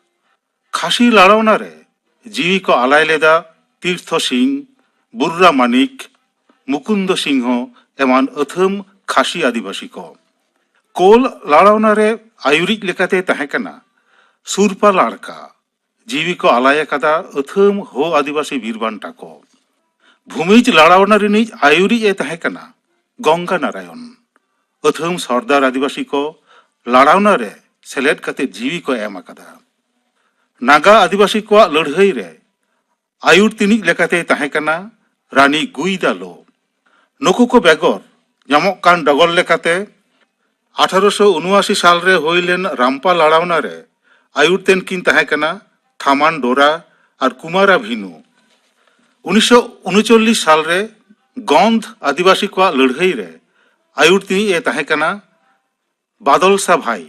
ᱠᱷᱟᱥᱤ ᱞᱟᱲᱟᱣᱱᱟ ᱨᱮ ᱡᱤᱣᱤ ᱠᱚ ᱟᱞᱟᱭ ᱞᱮᱫᱟ ᱛᱤᱨᱛᱷᱚ ᱥᱤᱝ, ᱵᱩᱨᱨᱟ ᱢᱟᱱᱤᱠ, ᱢᱩᱠᱩᱱᱫᱚ ᱥᱤᱝᱦᱚ ᱮᱢᱟᱱ ᱟᱹᱛᱷᱟᱹᱢ ᱠᱷᱟᱥᱤ ᱟᱹᱫᱤᱵᱟᱹᱥᱤ ᱠᱚ᱾ ᱠᱳᱞ ᱞᱟᱲᱟᱣᱱᱟ ᱨᱮ ᱟᱹᱭᱩᱨᱤᱡ ᱞᱮᱠᱟᱛᱮ ᱛᱟᱦᱮᱸ ᱠᱟᱱᱟ ᱥᱩᱨᱯᱟ ᱞᱟᱲᱠᱟ᱾ ᱡᱤᱣᱤ ᱠᱚ ᱟᱞᱟᱭ ᱟᱠᱟᱫᱟ ᱟᱹᱛᱷᱟᱹᱢ ᱦᱳ ᱟᱹᱫᱤᱵᱟᱹᱥᱤ ᱵᱤᱨ ᱵᱟᱱᱴᱟ ᱠᱚ᱾ ᱵᱷᱩᱢᱤᱡᱽ ᱞᱟᱲᱟᱣᱱᱟ ᱨᱤᱱᱤᱡ ᱟᱹᱭᱩᱨᱤᱡ ᱮ ᱛᱟᱦᱮᱸ ᱠᱟᱱᱟ ᱜᱚᱝᱜᱟ ᱱᱟᱨᱟᱭᱚᱱ᱾ ᱟᱹᱛᱷᱟᱹᱢ ᱥᱚᱨᱫᱟᱨ ᱟᱹᱫᱤᱵᱟᱹᱥᱤ ᱠᱚ ᱞᱟᱲᱟᱣᱱᱟ ᱨᱮ ᱥᱮᱞᱮᱫ ᱠᱟᱛᱮ ᱡᱤᱣᱤ ᱠᱚ ᱮᱢ ᱟᱠᱟᱫᱟ᱾ ᱱᱟᱜᱟ ᱟᱹᱫᱤᱵᱟᱹᱥᱤ ᱠᱚᱣᱟᱜ ᱞᱟᱹᱲᱦᱟᱹᱭ ᱨᱮ ᱟᱹᱭᱩᱨ ᱛᱤᱱᱤᱡ ᱞᱮᱠᱟᱛᱮᱭ ᱛᱟᱦᱮᱸ ᱠᱟᱱᱟ ᱨᱟᱱᱤ ᱜᱩᱭᱫᱟᱞᱳ᱾ ᱱᱩᱠᱩ ᱠᱚ ᱵᱮᱜᱚᱨ ᱧᱟᱢᱚᱜ ᱠᱟᱱ ᱰᱚᱜᱚᱨ ᱞᱮᱠᱟᱛᱮ, ᱟᱴᱷᱟᱨᱚᱥᱚ ᱩᱱᱩᱟᱥᱤ ᱥᱟᱞ ᱨᱮ ᱦᱩᱭ ᱞᱮᱱ ᱨᱟᱢᱯᱟ ᱞᱟᱲᱟᱣᱱᱟ ᱨᱮ ᱟᱹᱭᱩᱨ ᱛᱮᱱ ᱠᱤᱱ ᱛᱟᱦᱮᱸ ᱠᱟᱱᱟ ᱛᱷᱟᱢᱟᱱ ᱰᱳᱨᱟ ᱟᱨ ᱠᱩᱢᱟᱨᱟ ᱵᱷᱤᱱᱩ᱾ ᱩᱱᱤᱥᱥᱚ ᱩᱱᱩᱪᱚᱞᱞᱤᱥ ᱥᱟᱞ ᱨᱮ ᱜᱚᱱᱫᱷ ᱟᱹᱫᱤᱵᱟᱹᱥᱤ ᱠᱚᱣᱟᱜ ᱞᱟᱹᱲᱦᱟᱹᱭ ᱨᱮ ᱟᱹᱭᱩᱨ ᱛᱤᱱᱤᱡ ᱮ ᱛᱟᱦᱮᱸ ᱠᱟᱱᱟ ᱵᱟᱫᱚᱞ ᱥᱟ ᱵᱷᱟᱭ᱾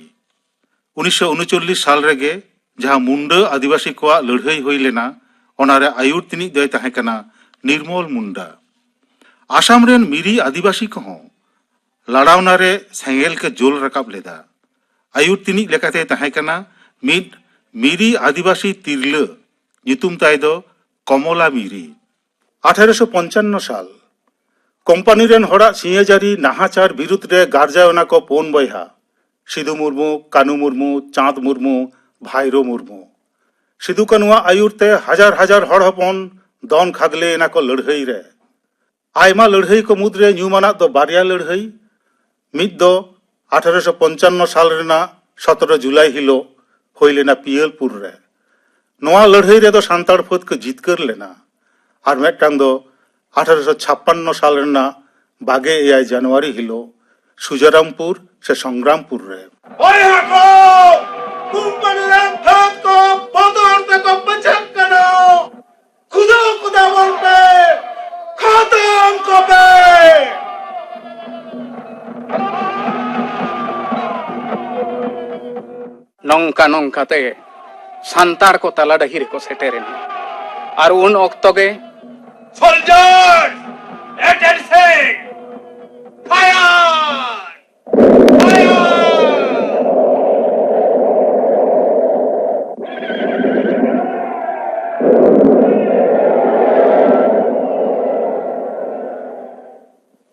ᱩᱱᱤᱥᱥᱚ ᱩᱱᱩᱪᱚᱞᱞᱤᱥ ᱥᱟᱞ ᱨᱮᱜᱮ ᱡᱟᱦᱟᱸ ᱢᱩᱱᱰᱟᱹ ᱟᱹᱫᱤᱵᱟᱹᱥᱤ ᱠᱚᱣᱟᱜ ᱞᱟᱹᱲᱦᱟᱹᱭ ᱦᱩᱭ ᱞᱮᱱᱟ, ᱚᱱᱟᱨᱮ ᱟᱹᱭᱩᱨ ᱛᱤᱱᱤᱡ ᱫᱚᱭ ᱛᱟᱦᱮᱸ ᱠᱟᱱᱟ ᱱᱤᱨᱢᱚᱞ ᱢᱩᱱᱰᱟ᱾ ᱟᱥᱟᱢ ᱨᱮᱱ ᱢᱤᱨᱤ ᱟᱹᱫᱤᱵᱟᱹᱥᱤ ᱠᱚᱦᱚᱸ ᱞᱟᱲᱟᱣᱱᱟ ᱨᱮ ᱥᱮᱸᱜᱮᱞ ᱠᱚ ᱡᱳᱞ ᱨᱟᱠᱟᱵ ᱞᱮᱫᱟ᱾ ᱟᱹᱭᱩᱨ ᱛᱤᱱᱤᱡ ᱞᱮᱠᱟᱛᱮ ᱛᱟᱦᱮᱸ ᱠᱟᱱᱟ ᱢᱤᱫ ᱢᱤᱨᱤ ᱟᱹᱫᱤᱵᱟᱹᱥᱤ ᱛᱤᱨᱞᱟᱹ, ᱧᱩᱛᱩᱢ ᱛᱟᱭ ᱫᱚ ᱠᱚᱢᱚᱞᱟ ᱢᱤᱨᱤ᱾ ᱟᱴᱷᱟᱨᱚᱥᱚ ᱯᱚᱧᱪᱟᱱᱱᱚ ᱥᱟᱞ, ᱠᱳᱢᱯᱟᱱᱤ ᱨᱮᱱ ᱦᱚᱲᱟᱜ ᱥᱤᱧᱟᱹᱡᱟᱹᱨᱤ ᱱᱟᱦᱟᱪᱟᱨ ᱵᱤᱨᱩᱫᱽ ᱨᱮ ᱜᱟᱨᱡᱟᱣ ᱮᱱᱟ ᱠᱚ ᱯᱩᱱ ᱵᱚᱭᱦᱟ, ᱥᱤᱫᱩ ᱢᱩᱨᱢᱩ, ᱠᱟᱹᱱᱩ ᱢᱩᱨᱢᱩ, ᱪᱟᱸᱫᱽ ᱢᱩᱨᱢᱩ, ᱵᱷᱟᱭᱨᱳ ᱢᱩᱨᱢᱩ᱾ ᱥᱤᱫᱩ ᱠᱟᱹᱱᱩᱣᱟᱜ ᱟᱹᱭᱩᱨ ᱛᱮ ᱦᱟᱡᱟᱨ ᱦᱟᱡᱟᱨ ᱦᱚᱲ ᱦᱚᱯᱚᱱ ᱫᱚᱱ ᱠᱷᱟᱫᱽᱞᱮ ᱮᱱᱟ ᱠᱚ ᱞᱟᱹᱲᱦᱟᱹᱭ ᱨᱮ᱾ ᱟᱭᱢᱟ ᱞᱟᱹᱲᱦᱟᱹᱭ ᱠᱚ ᱢᱩᱫᱽᱨᱮ ᱧᱩᱢᱟᱱᱟᱜ ᱫᱚ ᱵᱟᱨᱭᱟ ᱞᱟᱹᱲᱦᱟᱹᱭ᱾ ᱢᱤᱫ ᱫᱚ ᱟᱴᱷᱟᱨᱚᱥᱚ ᱯᱚᱧᱪᱟᱱᱱᱚ ᱥᱟᱞ ᱨᱮᱱᱟᱜ ᱥᱚᱛᱨᱚ ᱡᱩᱞᱟᱭ ᱦᱤᱞᱳᱜ ᱦᱩᱭ ᱞᱮᱱᱟ ᱯᱤᱭᱟᱹᱞᱯᱩᱨ ᱨᱮ᱾ ᱱᱚᱣᱟ ᱞᱟᱹᱲᱦᱟᱹᱭ ᱨᱮᱫᱚ ᱥᱟᱱᱛᱟᱲ ᱯᱷᱟᱹᱫ ᱠᱚ ᱡᱤᱛᱠᱟᱹᱨ ᱞᱮᱱᱟ᱾ ᱟᱨ ᱢᱤᱫᱴᱟᱝ ᱫᱚ ᱟᱴᱷᱟᱨᱚᱥᱚ ᱪᱷᱟᱯᱯᱟᱱᱱᱚ ᱥᱟᱞ ᱨᱮᱱᱟᱜ ᱵᱟᱜᱮ ᱮᱭᱟᱭ ᱡᱟᱱᱩᱣᱟᱨᱤ ᱦᱤᱞᱳᱜ ᱥᱩᱡᱟᱨᱟᱢᱯᱩᱨ ᱥᱮ ᱥᱚᱝᱜᱨᱟᱢᱯᱩᱨ ᱨᱮ᱾ ᱵᱚᱭᱦᱟ ᱠᱚ, ᱠᱳᱢᱯᱟᱱᱤ ᱨᱮᱱ ᱯᱷᱟᱹᱫ ᱠᱚ ᱵᱚᱛᱚᱨ ᱛᱮᱠᱚ ᱯᱟᱹᱪᱟᱜ ᱠᱟᱱᱟ᱾ ᱠᱷᱩᱫᱟᱹᱣ ᱠᱚᱛᱟᱵᱚᱱ ᱯᱮ, ᱠᱷᱟᱛᱚᱢ ᱠᱚᱯᱮ᱾ ᱱᱚᱝᱠᱟ ᱱᱚᱝᱠᱟ ᱛᱮ ᱥᱟᱱᱛᱟᱲ ᱠᱚ ᱛᱟᱞᱟ ᱰᱟᱹᱦᱤ ᱨᱮᱠᱚ ᱥᱮᱴᱮᱨ ᱮᱱᱟ᱾ ᱟᱨ ᱩᱱ ᱚᱠᱛᱚ ᱜᱮ, Soldiers, attention! Fire! Fire!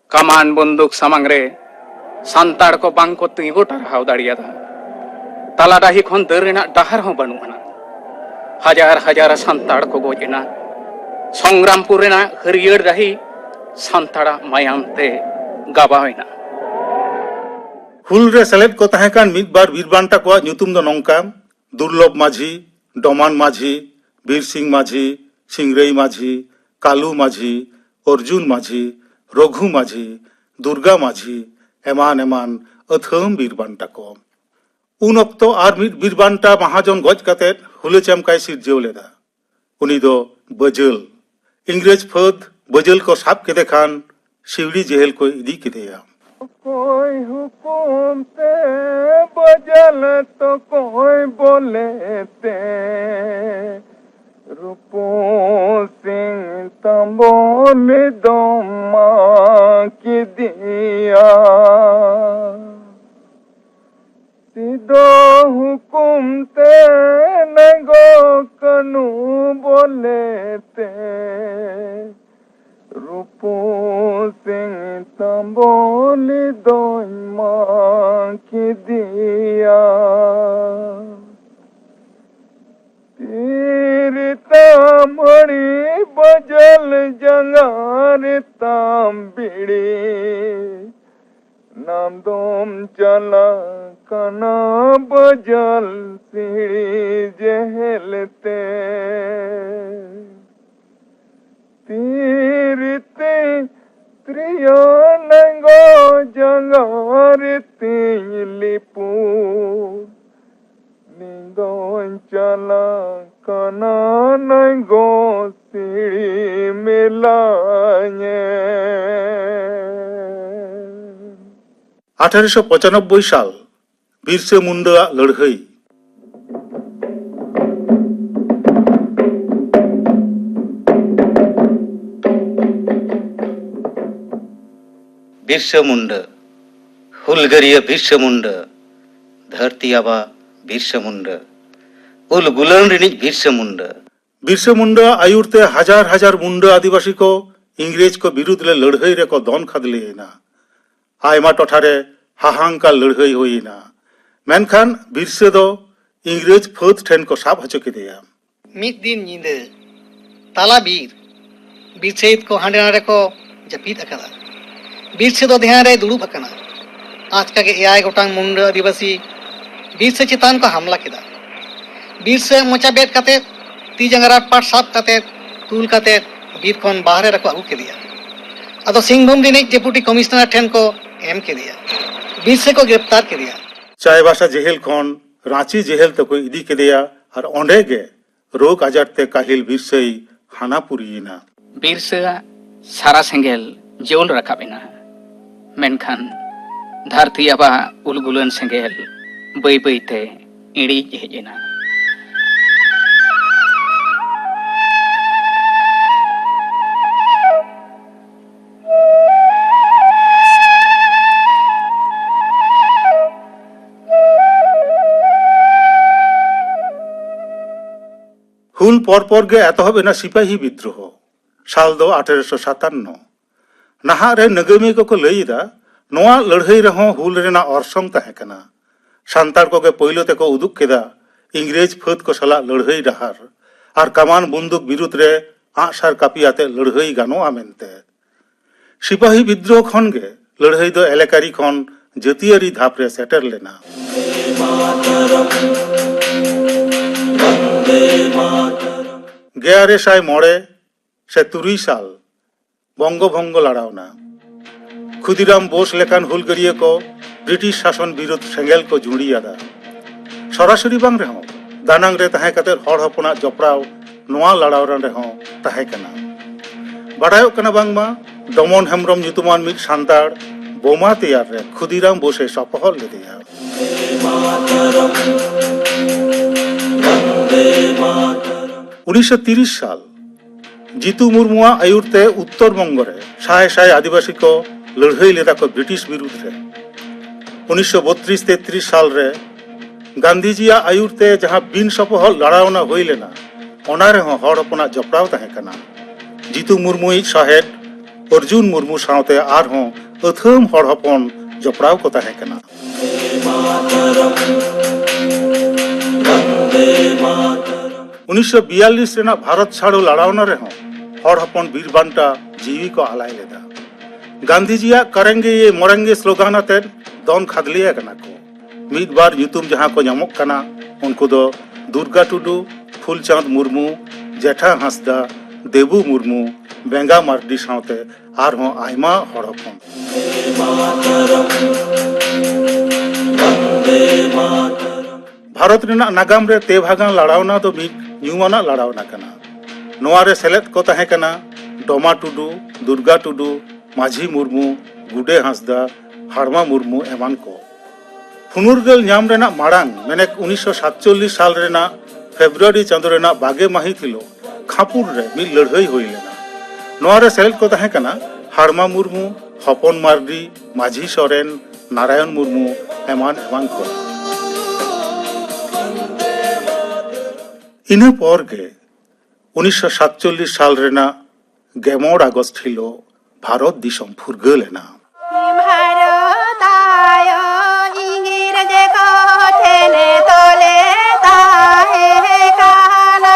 ᱠᱟᱢᱟᱱ ᱵᱚᱱᱫᱩᱠ ᱥᱟᱢᱟᱝ ᱨᱮ ᱥᱟᱱᱛᱟᱲ ᱠᱚ ᱵᱟᱝ ᱠᱚ ᱛᱤᱸᱜᱩ ᱴᱟᱨᱦᱟᱣ ᱫᱟᱲᱮᱭᱟᱫᱟ᱾ ᱛᱟᱞᱟ ᱰᱟᱹᱦᱤ ᱠᱷᱚᱱ ᱫᱟᱹᱲ ᱨᱮᱱᱟᱜ ᱰᱟᱦᱟᱨ ᱦᱚᱸ ᱵᱟᱹᱱᱩᱜ ᱟᱱᱟ᱾ ᱦᱟᱡᱟᱨ ᱦᱟᱡᱟᱨ ᱥᱟᱱᱛᱟᱲ ᱠᱚ ᱜᱚᱡ ᱮᱱᱟ᱾ ᱥᱚᱝᱜᱨᱟᱢᱯᱩᱨ ᱨᱮᱱᱟᱜ ᱦᱟᱹᱨᱭᱟᱹᱲ ᱰᱟᱹᱦᱤ ᱥᱟᱱᱛᱟᱲᱟᱜ ᱢᱟᱭᱟᱢ ᱛᱮ ᱜᱟᱵᱟᱣ ᱮᱱᱟ᱾ ᱦᱩᱞ ᱨᱮ ᱥᱮᱞᱮᱫ ᱠᱚ ᱛᱟᱦᱮᱸ ᱠᱟᱱ ᱢᱤᱫ ᱵᱟᱨ ᱵᱤᱨ ᱵᱟᱱᱴᱟ ᱠᱚᱣᱟᱜ ᱧᱩᱛᱩᱢ ᱫᱚ ᱱᱚᱝᱠᱟ: ᱫᱩᱨᱞᱚᱵᱷ ᱢᱟᱹᱡᱷᱤ, ᱰᱚᱢᱟᱱ ᱢᱟᱹᱡᱷᱤ, ᱵᱤᱨ ᱥᱤᱝ ᱢᱟᱹᱡᱷᱤ, ᱥᱤᱝᱨᱟᱹᱭ ᱢᱟᱹᱡᱷᱤ, ᱠᱟᱞᱩ ᱢᱟᱹᱡᱷᱤ, ᱚᱨᱡᱩᱱ ᱢᱟᱹᱡᱷᱤ, ᱨᱚᱜᱷᱩ ᱢᱟᱹᱡᱷᱤ, ᱫᱩᱨᱜᱟ ᱢᱟᱹᱡᱷᱤ, ᱮᱢᱟᱱ ᱮᱢᱟᱱ ᱟᱹᱛᱷᱟᱹᱢ ᱵᱤᱨ ᱵᱟᱱᱴᱟ ᱠᱚ᱾ ᱩᱱ ᱚᱠᱛᱚ ᱟᱨ ᱢᱤᱫ ᱵᱤᱨ ᱵᱟᱱᱴᱟ ᱢᱟᱦᱟᱡᱚᱱ ᱜᱚᱡ ᱠᱟᱛᱮ ᱦᱩᱞᱟᱹ ᱪᱟᱢᱠᱟᱭ ᱥᱤᱨᱡᱟᱹᱣ ᱞᱮᱫᱟ᱾ ᱩᱱᱤ ᱫᱚ ᱵᱟᱹᱡᱟᱹᱞ, ᱤᱝᱨᱮᱡᱽ ᱯᱷᱟᱹᱫᱽ ᱵᱟᱹᱡᱟᱹᱞ ᱠᱚ ᱥᱟᱵ ᱠᱮᱫᱮ ᱠᱷᱟᱱ ᱥᱤᱣᱲᱤ ᱡᱮᱦᱮᱞ ᱠᱚ ᱤᱫᱤ ᱠᱮᱫᱮᱭᱟ᱾ ᱚᱠᱚᱭ ᱦᱩᱠᱩᱢ ᱛᱮ ᱵᱟᱹᱡᱟᱹᱞ ᱛᱚᱠᱚᱭ ᱵᱚᱞᱮ ᱛᱮ ᱨᱩᱯᱩ ᱥᱤᱝ ᱛᱟᱢᱵᱚᱞ ᱫᱚᱢ ᱢᱟ ᱠᱮᱫᱮᱭᱟ᱾ ᱥᱤᱫᱚ ᱦᱩᱠᱩᱢ ᱛᱮ ᱱᱮᱜᱚ ᱠᱟᱹᱱᱩ ᱵᱚᱞᱮ ᱛᱮ ᱨᱩᱯᱩ ᱥᱤᱝ ᱛᱟᱢᱵᱚᱞ ᱫᱚᱧ ᱢᱟ ᱠᱮᱫᱮᱭᱟ᱾ ᱛᱤ ᱨᱮ ᱛᱟᱢ ᱦᱟᱹᱲᱤ ᱵᱟᱹᱡᱟᱹᱞ ᱡᱟᱸᱜᱟ ᱨᱮ ᱛᱟᱢ ᱵᱤᱲᱤ, ᱱᱟᱢ ᱫᱚᱢ ᱪᱟᱞᱟᱜ ᱠᱟᱱᱟ ᱵᱟᱹᱡᱟᱹᱞ ᱥᱤᱲᱤ ᱡᱮᱦᱮᱞ ᱛᱮ᱾ ᱛᱤ ᱨᱮ ᱛᱤᱧ ᱛᱨᱤᱭᱳ ᱱᱟᱝᱜᱚ ᱡᱟᱸᱜᱟ ᱨᱮ ᱛᱤᱧ ᱞᱤᱯᱩ᱾ ᱱᱤᱫᱚᱧ ᱪᱟᱞᱟᱜ ᱠᱟᱱᱟ ᱱᱟᱝᱜᱚ ᱥᱤᱲᱤ ᱢᱮᱞᱟ ᱧᱮᱞ᱾ ᱟᱴᱷᱟᱨᱚᱥᱚ ᱯᱚᱸᱪᱟᱱᱚᱵᱵᱳᱭ ᱥᱟᱞ, ᱵᱤᱨᱥᱟᱹ ᱢᱩᱱᱰᱟᱹᱣᱟᱜ ᱞᱟᱹᱲᱦᱟᱹᱭ᱾ ᱵᱤᱨᱥᱟᱹ ᱢᱩᱱᱰᱟᱹ, ᱦᱩᱞᱜᱟᱹᱨᱤᱭᱟᱹ ᱵᱤᱨᱥᱟᱹ ᱢᱩᱱᱰᱟᱹ, ᱫᱷᱟᱹᱨᱛᱤ ᱟᱵᱟ ᱵᱤᱨᱥᱟᱹ ᱢᱩᱱᱰᱟᱹ, ᱩᱞ ᱜᱩᱞᱟᱹᱱ ᱨᱤᱱᱤᱡ ᱵᱤᱨᱥᱟᱹ ᱢᱩᱱᱰᱟᱹ᱾ ᱵᱤᱨᱥᱟᱹ ᱢᱩᱱᱰᱟᱹᱣᱟᱜ ᱟᱹᱭᱩᱨ ᱛᱮ ᱦᱟᱡᱟᱨ ᱦᱟᱡᱟᱨ ᱢᱩᱱᱰᱟᱹ ᱟᱹᱫᱤᱵᱟᱹᱥᱤ ᱠᱚ ᱤᱝᱨᱮᱡᱽ ᱠᱚ ᱵᱤᱨᱩᱫᱽ ᱨᱮ ᱞᱟᱹᱲᱦᱟᱹᱭ ᱨᱮᱠᱚ ᱫᱚᱱ ᱠᱷᱟᱫᱽᱞᱮ ᱮᱱᱟ᱾ ᱟᱭᱢᱟ ᱴᱚᱴᱷᱟ ᱨᱮ ᱦᱟᱦᱟᱝᱠᱟᱨ ᱞᱟᱹᱲᱦᱟᱹᱭ ᱦᱩᱭ ᱮᱱᱟ᱾ ᱢᱮᱱᱠᱷᱟᱱ ᱵᱤᱨᱥᱟᱹ ᱫᱚ ᱤᱝᱨᱮᱡᱽ ᱯᱷᱟᱹᱫᱽ ᱴᱷᱮᱱ ᱠᱚ ᱥᱟᱵ ᱦᱚᱪᱚ ᱠᱮᱫᱮᱭᱟ᱾ ᱢᱤᱫ ᱫᱤᱱ ᱧᱤᱫᱟᱹ ᱛᱟᱞᱟ ᱵᱤᱨ, ᱵᱤᱨᱥᱟᱹᱭᱤᱫ ᱠᱚ ᱦᱟᱸᱰᱮ ᱱᱟᱰᱮ ᱠᱚ ᱡᱟᱹᱯᱤᱫ ᱟᱠᱟᱫᱟ᱾ ᱵᱤᱨᱥᱟᱹ ᱫᱚ ᱫᱷᱮᱭᱟᱱ ᱨᱮᱭ ᱫᱩᱲᱩᱵ ᱟᱠᱟᱱᱟ᱾ ᱟᱪᱠᱟ ᱜᱮ ᱮᱭᱟᱭ ᱜᱚᱴᱟᱝ ᱢᱩᱱᱰᱟᱹ ᱟᱹᱫᱤᱵᱟᱹᱥᱤ ᱵᱤᱨᱥᱟᱹ ᱪᱮᱛᱟᱱ ᱠᱚ ᱦᱟᱢᱞᱟ ᱠᱮᱫᱟ᱾ ᱵᱤᱨᱥᱟᱹ ᱢᱚᱪᱟ ᱵᱮᱫ ᱠᱟᱛᱮ, ᱛᱤ ᱡᱟᱸᱜᱟ ᱨᱟᱴ ᱯᱟᱴ ᱥᱟᱵ ᱠᱟᱛᱮ, ᱛᱩᱞ ᱠᱟᱛᱮ ᱵᱤᱨ ᱠᱷᱚᱱ ᱵᱟᱦᱨᱮ ᱨᱮᱠᱚ ᱟᱹᱜᱩ ᱠᱮᱫᱮᱭᱟ᱾ ᱟᱫᱚ ᱥᱤᱝᱵᱷᱩᱢ ᱨᱤᱱᱤᱡ ᱰᱮᱯᱩᱴᱤ ᱠᱚᱢᱤᱥᱚᱱᱟᱨ ᱴᱷᱮᱱ ᱠᱚ ᱮᱢ ᱠᱮᱫᱮᱭᱟ᱾ ᱵᱤᱨᱥᱟᱹ ᱠᱚ ᱜᱨᱮᱯᱛᱟᱨ ᱠᱮᱫᱮᱭᱟ᱾ ᱪᱟᱭᱵᱟᱥᱟ ᱡᱮᱦᱮᱞ ᱠᱷᱚᱱ ᱨᱟᱸᱪᱤ ᱡᱮᱦᱮᱞ ᱛᱮᱠᱚ ᱤᱫᱤ ᱠᱮᱫᱮᱭᱟ ᱟᱨ ᱚᱸᱰᱮ ᱜᱮ ᱨᱳᱜᱽ ᱟᱡᱟᱨ ᱛᱮ ᱠᱟᱹᱦᱤᱞ ᱵᱤᱨᱥᱟᱹᱭ ᱦᱟᱱᱟ ᱯᱩᱨᱤᱭᱮᱱᱟ᱾ ᱵᱤᱨᱥᱟᱹᱣᱟᱜ ᱥᱟᱨᱟ ᱥᱮᱸᱜᱮᱞ ᱡᱳᱞ ᱨᱟᱠᱟᱵ ᱮᱱᱟ, ᱢᱮᱱᱠᱷᱟᱱ ᱫᱷᱟᱹᱨᱛᱤ ᱟᱵᱟᱜ ᱩᱞᱜᱩᱞᱟᱱ ᱥᱮᱸᱜᱮᱞ ᱵᱟᱹᱭ ᱵᱟᱹᱭᱛᱮ ᱤᱬᱤᱡ ᱦᱮᱡ ᱮᱱᱟ᱾ ᱦᱩᱞ ᱯᱚᱨ ᱯᱚᱨ ᱜᱮ ᱮᱛᱚᱦᱚᱵ ᱮᱱᱟ ᱥᱤᱯᱟᱹᱦᱤ ᱵᱤᱫᱽᱨᱳᱦᱚ᱾ ᱥᱟᱞ ᱫᱚ ᱟᱴᱷᱮᱨᱚᱥᱚ ᱥᱟᱛᱟᱱᱱᱚ᱾ ᱱᱟᱦᱟᱜ ᱨᱮ ᱱᱟᱜᱟᱢᱤᱭᱟᱹ ᱠᱚᱠᱚ ᱞᱟᱹᱭ ᱮᱫᱟ, ᱱᱚᱣᱟ ᱞᱟᱹᱲᱦᱟᱹᱭ ᱨᱮᱦᱚᱸ ᱦᱩᱞ ᱨᱮᱱᱟᱜ ᱚᱨᱥᱚᱝ ᱛᱟᱦᱮᱸ ᱠᱟᱱᱟ᱾ ᱥᱟᱱᱛᱟᱲ ᱠᱚᱜᱮ ᱯᱳᱭᱞᱳ ᱛᱮᱠᱚ ᱩᱫᱩᱜ ᱠᱮᱫᱟ ᱤᱝᱨᱮᱡᱽ ᱯᱷᱟᱹᱫ ᱠᱚ ᱥᱟᱞᱟᱜ ᱞᱟᱹᱲᱦᱟᱹᱭ ᱰᱟᱦᱟᱨ ᱟᱨ ᱠᱟᱢᱟᱱ ᱵᱩᱱᱫᱩᱠ ᱵᱤᱨᱩᱫᱽ ᱨᱮ ᱟᱜᱼᱥᱟᱨ ᱠᱟᱹᱯᱤ ᱟᱛᱮ ᱞᱟᱹᱲᱦᱟᱹᱭ ᱜᱟᱱᱚᱜᱼᱟ ᱢᱮᱱᱛᱮ᱾ ᱥᱤᱯᱟᱹᱦᱤ ᱵᱤᱫᱽᱨᱳᱦᱚ ᱠᱷᱚᱱ ᱜᱮ ᱞᱟᱹᱲᱦᱟᱹᱭ ᱫᱚ ᱮᱞᱮᱠᱟᱨᱤ ᱠᱷᱚᱱ ᱡᱟᱹᱛᱤᱭᱟᱹᱨᱤ ᱫᱷᱟᱯ ᱨᱮ ᱥᱮᱴᱮᱨ ᱞᱮᱱᱟ᱾ ᱜᱮᱞ ᱟᱨᱮ ᱥᱟᱭ ᱢᱚᱬᱮ ᱥᱮ ᱛᱩᱨᱩᱭ ᱥᱟᱞ ᱵᱚᱝᱜᱚ ᱵᱷᱚᱝᱜᱚ ᱞᱟᱲᱟᱣᱱᱟ᱾ ᱠᱷᱩᱫᱤᱨᱟᱢ ᱵᱳᱥ ᱞᱮᱠᱟᱱ ᱦᱩᱞᱜᱟᱹᱨᱤᱭᱟᱹ ᱠᱚ ᱵᱨᱤᱴᱤᱥ ᱥᱟᱥᱚᱱ ᱵᱤᱨᱩᱫᱷ ᱥᱮᱸᱜᱮᱞ ᱠᱚ ᱡᱩᱸᱰᱤ ᱟᱫᱟ᱾ ᱥᱚᱨᱟᱥᱚᱨᱤ ᱵᱟᱝ ᱨᱮᱦᱚᱸ, ᱫᱟᱱᱟᱝ ᱨᱮ ᱛᱟᱦᱮᱸ ᱠᱟᱛᱮ ᱦᱚᱲ ᱦᱚᱯᱚᱱᱟᱜ ᱡᱚᱯᱲᱟᱣ ᱱᱚᱣᱟ ᱞᱟᱲᱟᱣ ᱨᱮᱦᱚᱸ ᱛᱟᱦᱮᱸ ᱠᱟᱱᱟ᱾ ᱵᱟᱰᱟᱭᱚᱜ ᱠᱟᱱᱟ ᱵᱟᱝᱢᱟ ᱰᱚᱢᱚᱱ ᱦᱮᱢᱵᱽᱨᱚᱢ ᱧᱩᱛᱩᱢᱟᱱ ᱢᱤᱫ ᱥᱟᱱᱛᱟᱲ ᱵᱳᱢᱟ ᱛᱮᱭᱟᱨ ᱨᱮ ᱠᱷᱩᱫᱤᱨᱟᱢ ᱵᱳᱥᱮ ᱥᱚᱯᱚᱦᱚᱫ ᱞᱮᱫᱮᱭᱟ᱾ ᱩᱱᱤᱥᱥᱚ ᱛᱤᱨᱤᱥ ᱥᱟᱞ, ᱡᱤᱛᱩ ᱢᱩᱨᱢᱩᱣᱟᱜ ᱟᱹᱭᱩᱨ ᱛᱮ ᱩᱛᱛᱚᱨ ᱵᱚᱝᱜᱚ ᱨᱮ ᱥᱟᱭ ᱥᱟᱭ ᱟᱹᱫᱤᱵᱟᱹᱥᱤ ᱠᱚ ᱞᱟᱹᱲᱦᱟᱹᱭ ᱞᱮᱫᱟ ᱠᱚ ᱵᱨᱤᱴᱤᱥ ᱵᱤᱨᱩᱫᱷ ᱨᱮ᱾ ᱩᱱᱤᱥᱥᱚ ᱵᱚᱛᱨᱤᱥ ᱛᱮᱛᱨᱤᱥ ᱥᱟᱞ ᱨᱮ ᱜᱟᱱᱫᱷᱤᱡᱤᱭᱟᱜ ᱟᱹᱭᱩᱨ ᱛᱮ ᱡᱟᱦᱟᱸ ᱵᱤᱱ ᱥᱚᱯᱚᱦᱚᱫ ᱞᱟᱲᱟᱣᱱᱟ ᱦᱩᱭ ᱞᱮᱱᱟ, ᱚᱱᱟ ᱨᱮᱦᱚᱸ ᱦᱚᱲ ᱦᱚᱯᱚᱱᱟᱜ ᱡᱚᱯᱲᱟᱣ ᱛᱟᱦᱮᱸ ᱠᱟᱱᱟ᱾ ᱡᱤᱛᱩ ᱢᱩᱨᱢᱩᱭᱤᱡ ᱥᱚᱦᱮᱫ ᱚᱨᱡᱩᱱ ᱢᱩᱨᱢᱩ ᱥᱟᱶᱛᱮ ᱟᱨᱦᱚᱸ ᱟᱹᱛᱷᱟᱹᱢ ᱦᱚᱲ ᱦᱚᱯᱚᱱ ᱡᱚᱯᱲᱟᱣ ᱠᱚ ᱛᱟᱦᱮᱸ ᱠᱟᱱᱟ᱾ ᱩᱱᱤᱥᱥᱚ ᱵᱤᱭᱟᱞᱞᱤᱥ ᱨᱮᱱᱟᱜ ᱵᱷᱟᱨᱚᱛ ᱪᱷᱟᱲᱚ ᱞᱟᱲᱟᱣᱱᱟ ᱨᱮᱦᱚᱸ ᱦᱚᱲ ᱦᱚᱯᱚᱱ ᱵᱤᱨ ᱵᱟᱱᱴᱟ ᱡᱤᱣᱤ ᱠᱚ ᱟᱞᱟᱭ ᱞᱮᱫᱟ᱾ ᱜᱟᱱᱫᱷᱤᱡᱤᱭᱟᱜ ᱠᱟᱨᱮᱝᱜᱮ ᱭᱮ ᱢᱚᱨᱮᱝᱜᱮ ᱥᱞᱳᱜᱟᱱ ᱟᱛᱮᱫ ᱫᱚᱱ ᱠᱷᱟᱫᱽᱞᱮ ᱟᱠᱟᱱᱟ ᱠᱚ᱾ ᱢᱤᱫ ᱵᱟᱨ ᱧᱩᱛᱩᱢ ᱡᱟᱦᱟᱸ ᱠᱚ ᱧᱟᱢᱚᱜ ᱠᱟᱱᱟ, ᱩᱱᱠᱩ ᱫᱚ ᱫᱩᱨᱜᱟ ᱴᱩᱰᱩ, ᱯᱷᱩᱞᱪᱟᱸᱫᱽ ᱢᱩᱨᱢᱩ, ᱡᱮᱴᱷᱟ ᱦᱟᱸᱥᱫᱟ, ᱫᱮᱵᱩ ᱢᱩᱨᱢᱩ, ᱵᱮᱸᱜᱟ ᱢᱟᱨᱰᱤ ᱥᱟᱶᱛᱮ ᱟᱨᱦᱚᱸ ᱟᱭᱢᱟ ᱦᱚᱲ ᱦᱚᱯᱚᱱ᱾ ᱵᱷᱟᱨᱚᱛ ᱨᱮᱱᱟᱜ ᱱᱟᱜᱟᱢ ᱨᱮ ᱛᱮᱵᱷᱟᱜᱟ ᱞᱟᱲᱟᱣᱱᱟ ᱫᱚ ᱢᱤᱫ ᱧᱩᱢᱟᱱᱟᱜ ᱞᱟᱲᱟᱣᱱᱟ ᱠᱟᱱᱟ᱾ ᱱᱚᱣᱟ ᱨᱮ ᱥᱮᱞᱮᱫ ᱠᱚ ᱛᱟᱦᱮᱸ ᱠᱟᱱᱟ ᱰᱚᱢᱟ ᱴᱩᱰᱩ, ᱫᱩᱨᱜᱟ ᱴᱩᱰᱩ, ᱢᱟᱹᱡᱷᱤ ᱢᱩᱨᱢᱩ, ᱜᱩᱰᱮ ᱦᱟᱸᱥᱫᱟ, ᱦᱟᱲᱢᱟ ᱢᱩᱨᱢᱩ ᱮᱢᱟᱱ ᱠᱚ᱾ ᱯᱷᱩᱱᱩᱨᱜᱟᱹᱞ ᱧᱟᱢ ᱨᱮᱱᱟᱜ ᱢᱟᱲᱟᱝ, ᱢᱮᱱᱮᱠ ᱩᱱᱤᱥᱥᱚ ᱥᱟᱛᱪᱚᱞᱞᱤᱥ ᱥᱟᱞ ᱨᱮᱱᱟᱜ ᱯᱷᱮᱵᱽᱨᱩᱣᱟᱨᱤ ᱪᱟᱸᱫᱚ ᱨᱮᱱᱟᱜ ᱵᱟᱜᱮ ᱢᱟᱹᱦᱤᱛ ᱦᱤᱞᱚᱜ ᱠᱷᱟᱯᱩᱨ ᱨᱮ ᱢᱤᱫ ᱞᱟᱹᱲᱦᱟᱹᱭ ᱦᱩᱭ ᱞᱮᱱᱟ᱾ ᱱᱚᱣᱟ ᱨᱮ ᱥᱮᱞᱮᱫ ᱠᱚ ᱛᱟᱦᱮᱸ ᱠᱟᱱᱟ ᱦᱟᱲᱢᱟ ᱢᱩᱨᱢᱩ, ᱦᱚᱯᱚᱱ ᱢᱟᱨᱰᱤ, ᱢᱟᱹᱡᱷᱤ ᱥᱚᱨᱮᱱ, ᱱᱟᱨᱟᱭᱚᱱ ᱢᱩᱨᱢᱩ ᱮᱢᱟᱱ ᱮᱢᱟᱱ ᱠᱚ᱾ ᱤᱱᱟᱹ ᱯᱚᱨ ᱜᱮ ᱩᱱᱤᱥᱥᱚ ᱥᱟᱛᱪᱚᱞᱞᱤᱥ ᱥᱟᱞ ᱨᱮᱱᱟᱜ ᱜᱮᱞ ᱢᱚᱬᱮ ᱟᱜᱚᱥᱴ ᱦᱤᱞᱚᱜ ᱵᱷᱟᱨᱚᱛ ᱫᱤᱥᱚᱢ ᱯᱷᱩᱨᱜᱟᱹᱞ ᱮᱱᱟ᱾ ᱵᱷᱟᱨᱚᱛ ᱟᱭᱳ ᱤᱝᱨᱮᱡᱽ ᱠᱚ ᱴᱷᱮᱱ ᱛᱚᱞᱮ ᱛᱟᱦᱮᱸ ᱠᱟᱱᱟ᱾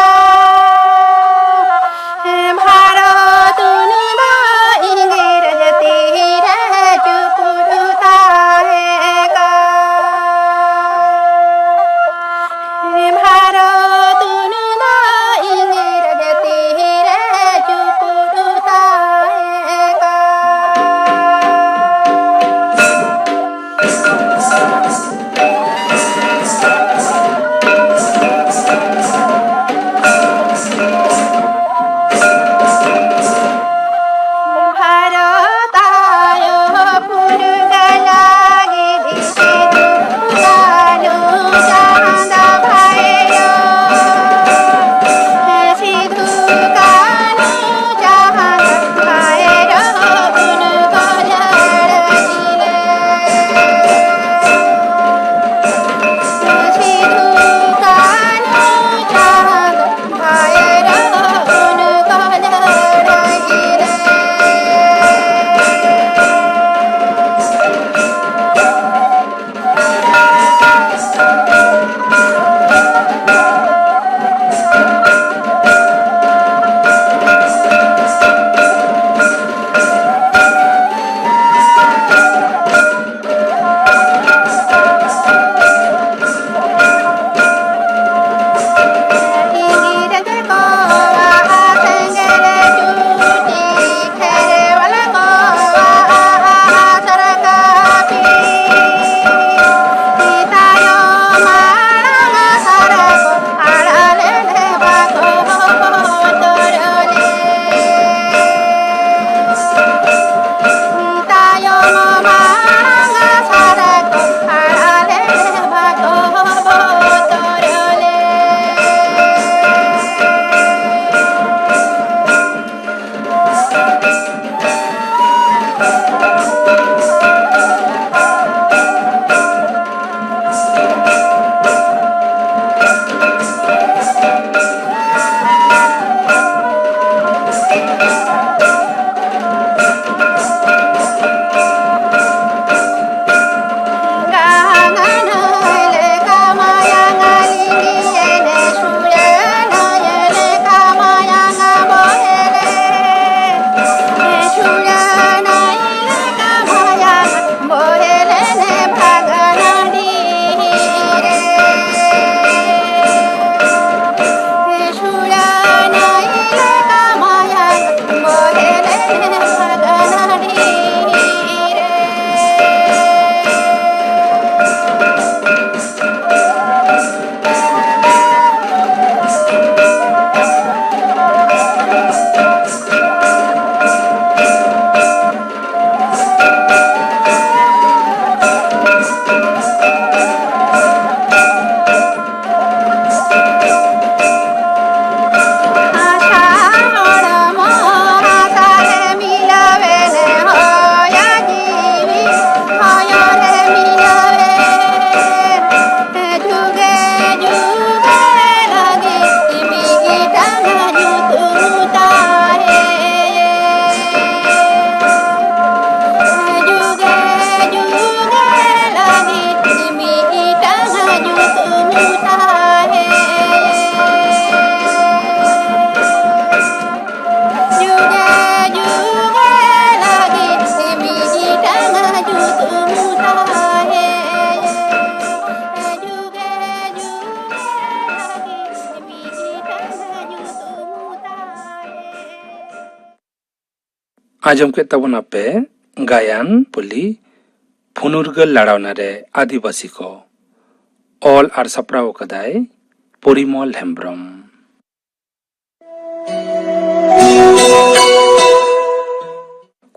ᱵᱷᱟᱨᱚᱛ ᱩᱱᱤ ᱫᱚ ᱤᱝᱨᱮᱡᱽ ᱛᱤᱨᱮ ᱪᱩᱯᱩᱫ ᱛᱟᱦᱮᱸ ᱠᱟᱱᱟ᱾ ᱵᱷᱟᱨᱚᱛ ᱩᱱᱤ ᱫᱚ ᱤᱝᱨᱮᱡᱽ ᱛᱤᱨᱮ ᱪᱩᱯᱩᱫ ᱛᱟᱦᱮᱸ ᱠᱟᱱᱟ᱾ ᱟᱸᱡᱚᱢ ᱠᱮᱫ ᱛᱟᱵᱚᱱᱟᱯᱮ ᱜᱟᱭᱟᱱ ᱯᱚᱞᱤ ᱯᱷᱩᱱᱩᱨᱜᱟᱹᱞ ᱞᱟᱲᱟᱣᱱᱟ ᱨᱮ ᱟᱹᱫᱤᱵᱟᱹᱥᱤ ᱠᱚ᱾ ᱚᱞ ᱟᱨ ᱥᱟᱯᱲᱟᱣ ᱟᱠᱟᱫᱟᱭ ᱯᱚᱨᱤᱢᱚᱞ ᱦᱮᱢᱵᱽᱨᱚᱢ᱾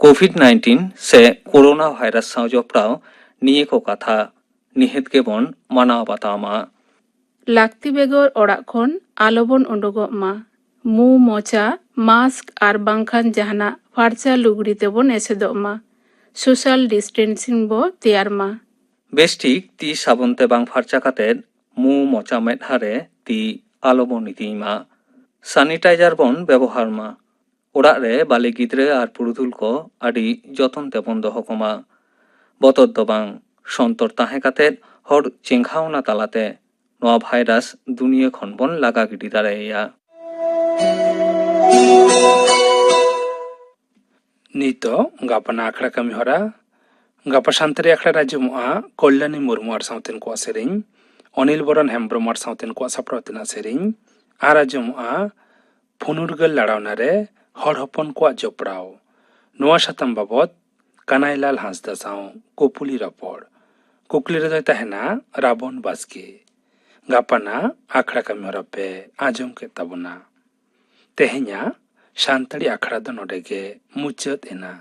ᱠᱳᱵᱷᱤᱰ ᱱᱟᱭᱤᱱᱴᱤᱱ ᱥᱮ ᱠᱳᱨᱳᱱᱟ ᱵᱷᱟᱭᱨᱟᱥ ᱥᱟᱶ ᱡᱚᱯᱲᱟᱣ ᱱᱤᱭᱟᱹ ᱠᱚ ᱠᱟᱛᱷᱟ ᱱᱤᱦᱟᱹᱛ ᱜᱮᱵᱚᱱ ᱢᱟᱱᱟᱣ ᱵᱟᱛᱟᱣ ᱢᱟ᱾ ᱞᱟᱹᱠᱛᱤ ᱵᱮᱜᱚᱨ ᱚᱲᱟᱜ ᱠᱷᱚᱱ ᱟᱞᱚᱵᱚᱱ ᱩᱰᱩᱠᱚᱜ ᱢᱟ᱾ ᱢᱩ, ᱢᱚᱪᱟ, ᱢᱟᱥᱠ ᱟᱨ ᱵᱟᱝᱠᱷᱟᱱ ᱡᱟᱦᱟᱱᱟᱜ ᱯᱷᱟᱨᱪᱟ ᱞᱩᱜᱽᱲᱤ ᱛᱮᱵᱚᱱ ᱮᱥᱮᱫᱚᱜ ᱢᱟ᱾ ᱥᱳᱥᱟᱞ ᱰᱤᱥᱴᱮᱱᱥᱤᱝ ᱵᱚ ᱛᱮᱭᱟᱨ ᱢᱟ᱾ ᱵᱮᱥᱴᱷᱤᱠ ᱛᱤ ᱥᱟᱵᱚᱱ ᱛᱮ ᱵᱟᱝ ᱯᱷᱟᱨᱪᱟ ᱠᱟᱛᱮ ᱢᱩ, ᱢᱚᱪᱟ, ᱢᱮᱫᱦᱟ ᱨᱮ ᱛᱤ ᱟᱞᱚᱵᱚᱱ ᱤᱫᱤᱭ ᱢᱟ᱾ ᱥᱟᱱᱤᱴᱟᱭᱡᱟᱨ ᱵᱚᱱ ᱵᱮᱵᱚᱦᱟᱨ ᱢᱟ᱾ ᱚᱲᱟᱜ ᱨᱮ ᱵᱟᱞᱮ ᱜᱤᱫᱽᱨᱟᱹ ᱟᱨ ᱯᱩᱨᱩᱫᱷᱩᱞ ᱠᱚ ᱟᱹᱰᱤ ᱡᱚᱛᱚᱱ ᱛᱮᱵᱚᱱ ᱫᱚᱦᱚ ᱠᱚᱢᱟ᱾ ᱵᱚᱛᱚᱨ ᱫᱚ ᱵᱟᱝ, ᱥᱚᱱᱛᱚᱨ ᱛᱟᱦᱮᱸ ᱠᱟᱛᱮ ᱦᱚᱲ ᱪᱮᱸᱜᱷᱟᱣᱱᱟ ᱛᱟᱞᱟᱛᱮ ᱱᱚᱣᱟ ᱵᱷᱟᱭᱨᱟᱥ ᱫᱩᱱᱤᱭᱟᱹ ᱠᱷᱚᱱ ᱵᱚᱱ ᱞᱟᱜᱟ ᱜᱤᱰᱤ ᱫᱟᱲᱮᱭᱟᱭᱟ᱾ ᱱᱤᱛᱚᱜ ᱜᱟᱯᱟᱱ ᱟᱠᱷᱲᱟ ᱠᱟᱹᱢᱤ ᱦᱚᱨᱟ᱾ ᱜᱟᱯᱟ ᱥᱟᱱᱛᱟᱲᱤ ᱟᱠᱷᱲᱟ ᱨᱮ ᱟᱸᱡᱚᱢᱚᱜᱼᱟ ᱠᱚᱞᱭᱟᱱᱤ ᱢᱩᱨᱢᱩ ᱟᱨ ᱥᱟᱶᱛᱮᱱ ᱠᱚᱣᱟᱜ ᱥᱮᱨᱮᱧ, ᱚᱱᱤᱞ ᱵᱚᱨᱚᱱ ᱦᱮᱢᱵᱽᱨᱚᱢ ᱟᱨ ᱥᱟᱶᱛᱮᱱ ᱠᱚᱣᱟᱜ ᱥᱟᱯᱲᱟᱣ ᱛᱮᱱᱟᱜ ᱥᱮᱨᱮᱧ, ᱟᱨ ᱟᱸᱡᱚᱢᱚᱜᱼᱟ ᱯᱷᱩᱱᱩᱨᱜᱟᱹᱞ ᱞᱟᱲᱟᱣᱱᱟ ᱨᱮ ᱦᱚᱲ ᱦᱚᱯᱚᱱ ᱠᱚᱣᱟᱜ ᱡᱚᱯᱲᱟᱣ᱾ ᱱᱚᱣᱟ ᱥᱟᱛᱟᱢ ᱵᱟᱵᱚᱛ ᱠᱟᱱᱟᱭᱞᱟᱞ ᱦᱟᱸᱥᱫᱟ ᱥᱟᱶ ᱠᱩᱯᱩᱞᱤ ᱨᱚᱯᱚᱲ᱾ ᱠᱩᱠᱞᱤ ᱨᱮᱫᱚᱭ ᱛᱟᱦᱮᱱᱟ ᱨᱟᱵᱚᱱ ᱵᱟᱥᱠᱮ᱾ ᱜᱟᱯᱟᱱᱟᱜ ᱟᱠᱷᱲᱟ ᱠᱟᱹᱢᱤ ᱦᱚᱨᱟ ᱯᱮ ᱟᱸᱡᱚᱢ ᱠᱮᱫ ᱛᱟᱵᱚᱱᱟ᱾ ᱛᱮᱦᱮᱧᱟᱜ ᱥᱟᱱᱛᱟᱲᱤ ᱟᱠᱷᱲᱟ ᱫᱚ ᱱᱚᱰᱮ ᱜᱮ ᱢᱩᱪᱟᱹᱫ ᱮᱱᱟ᱾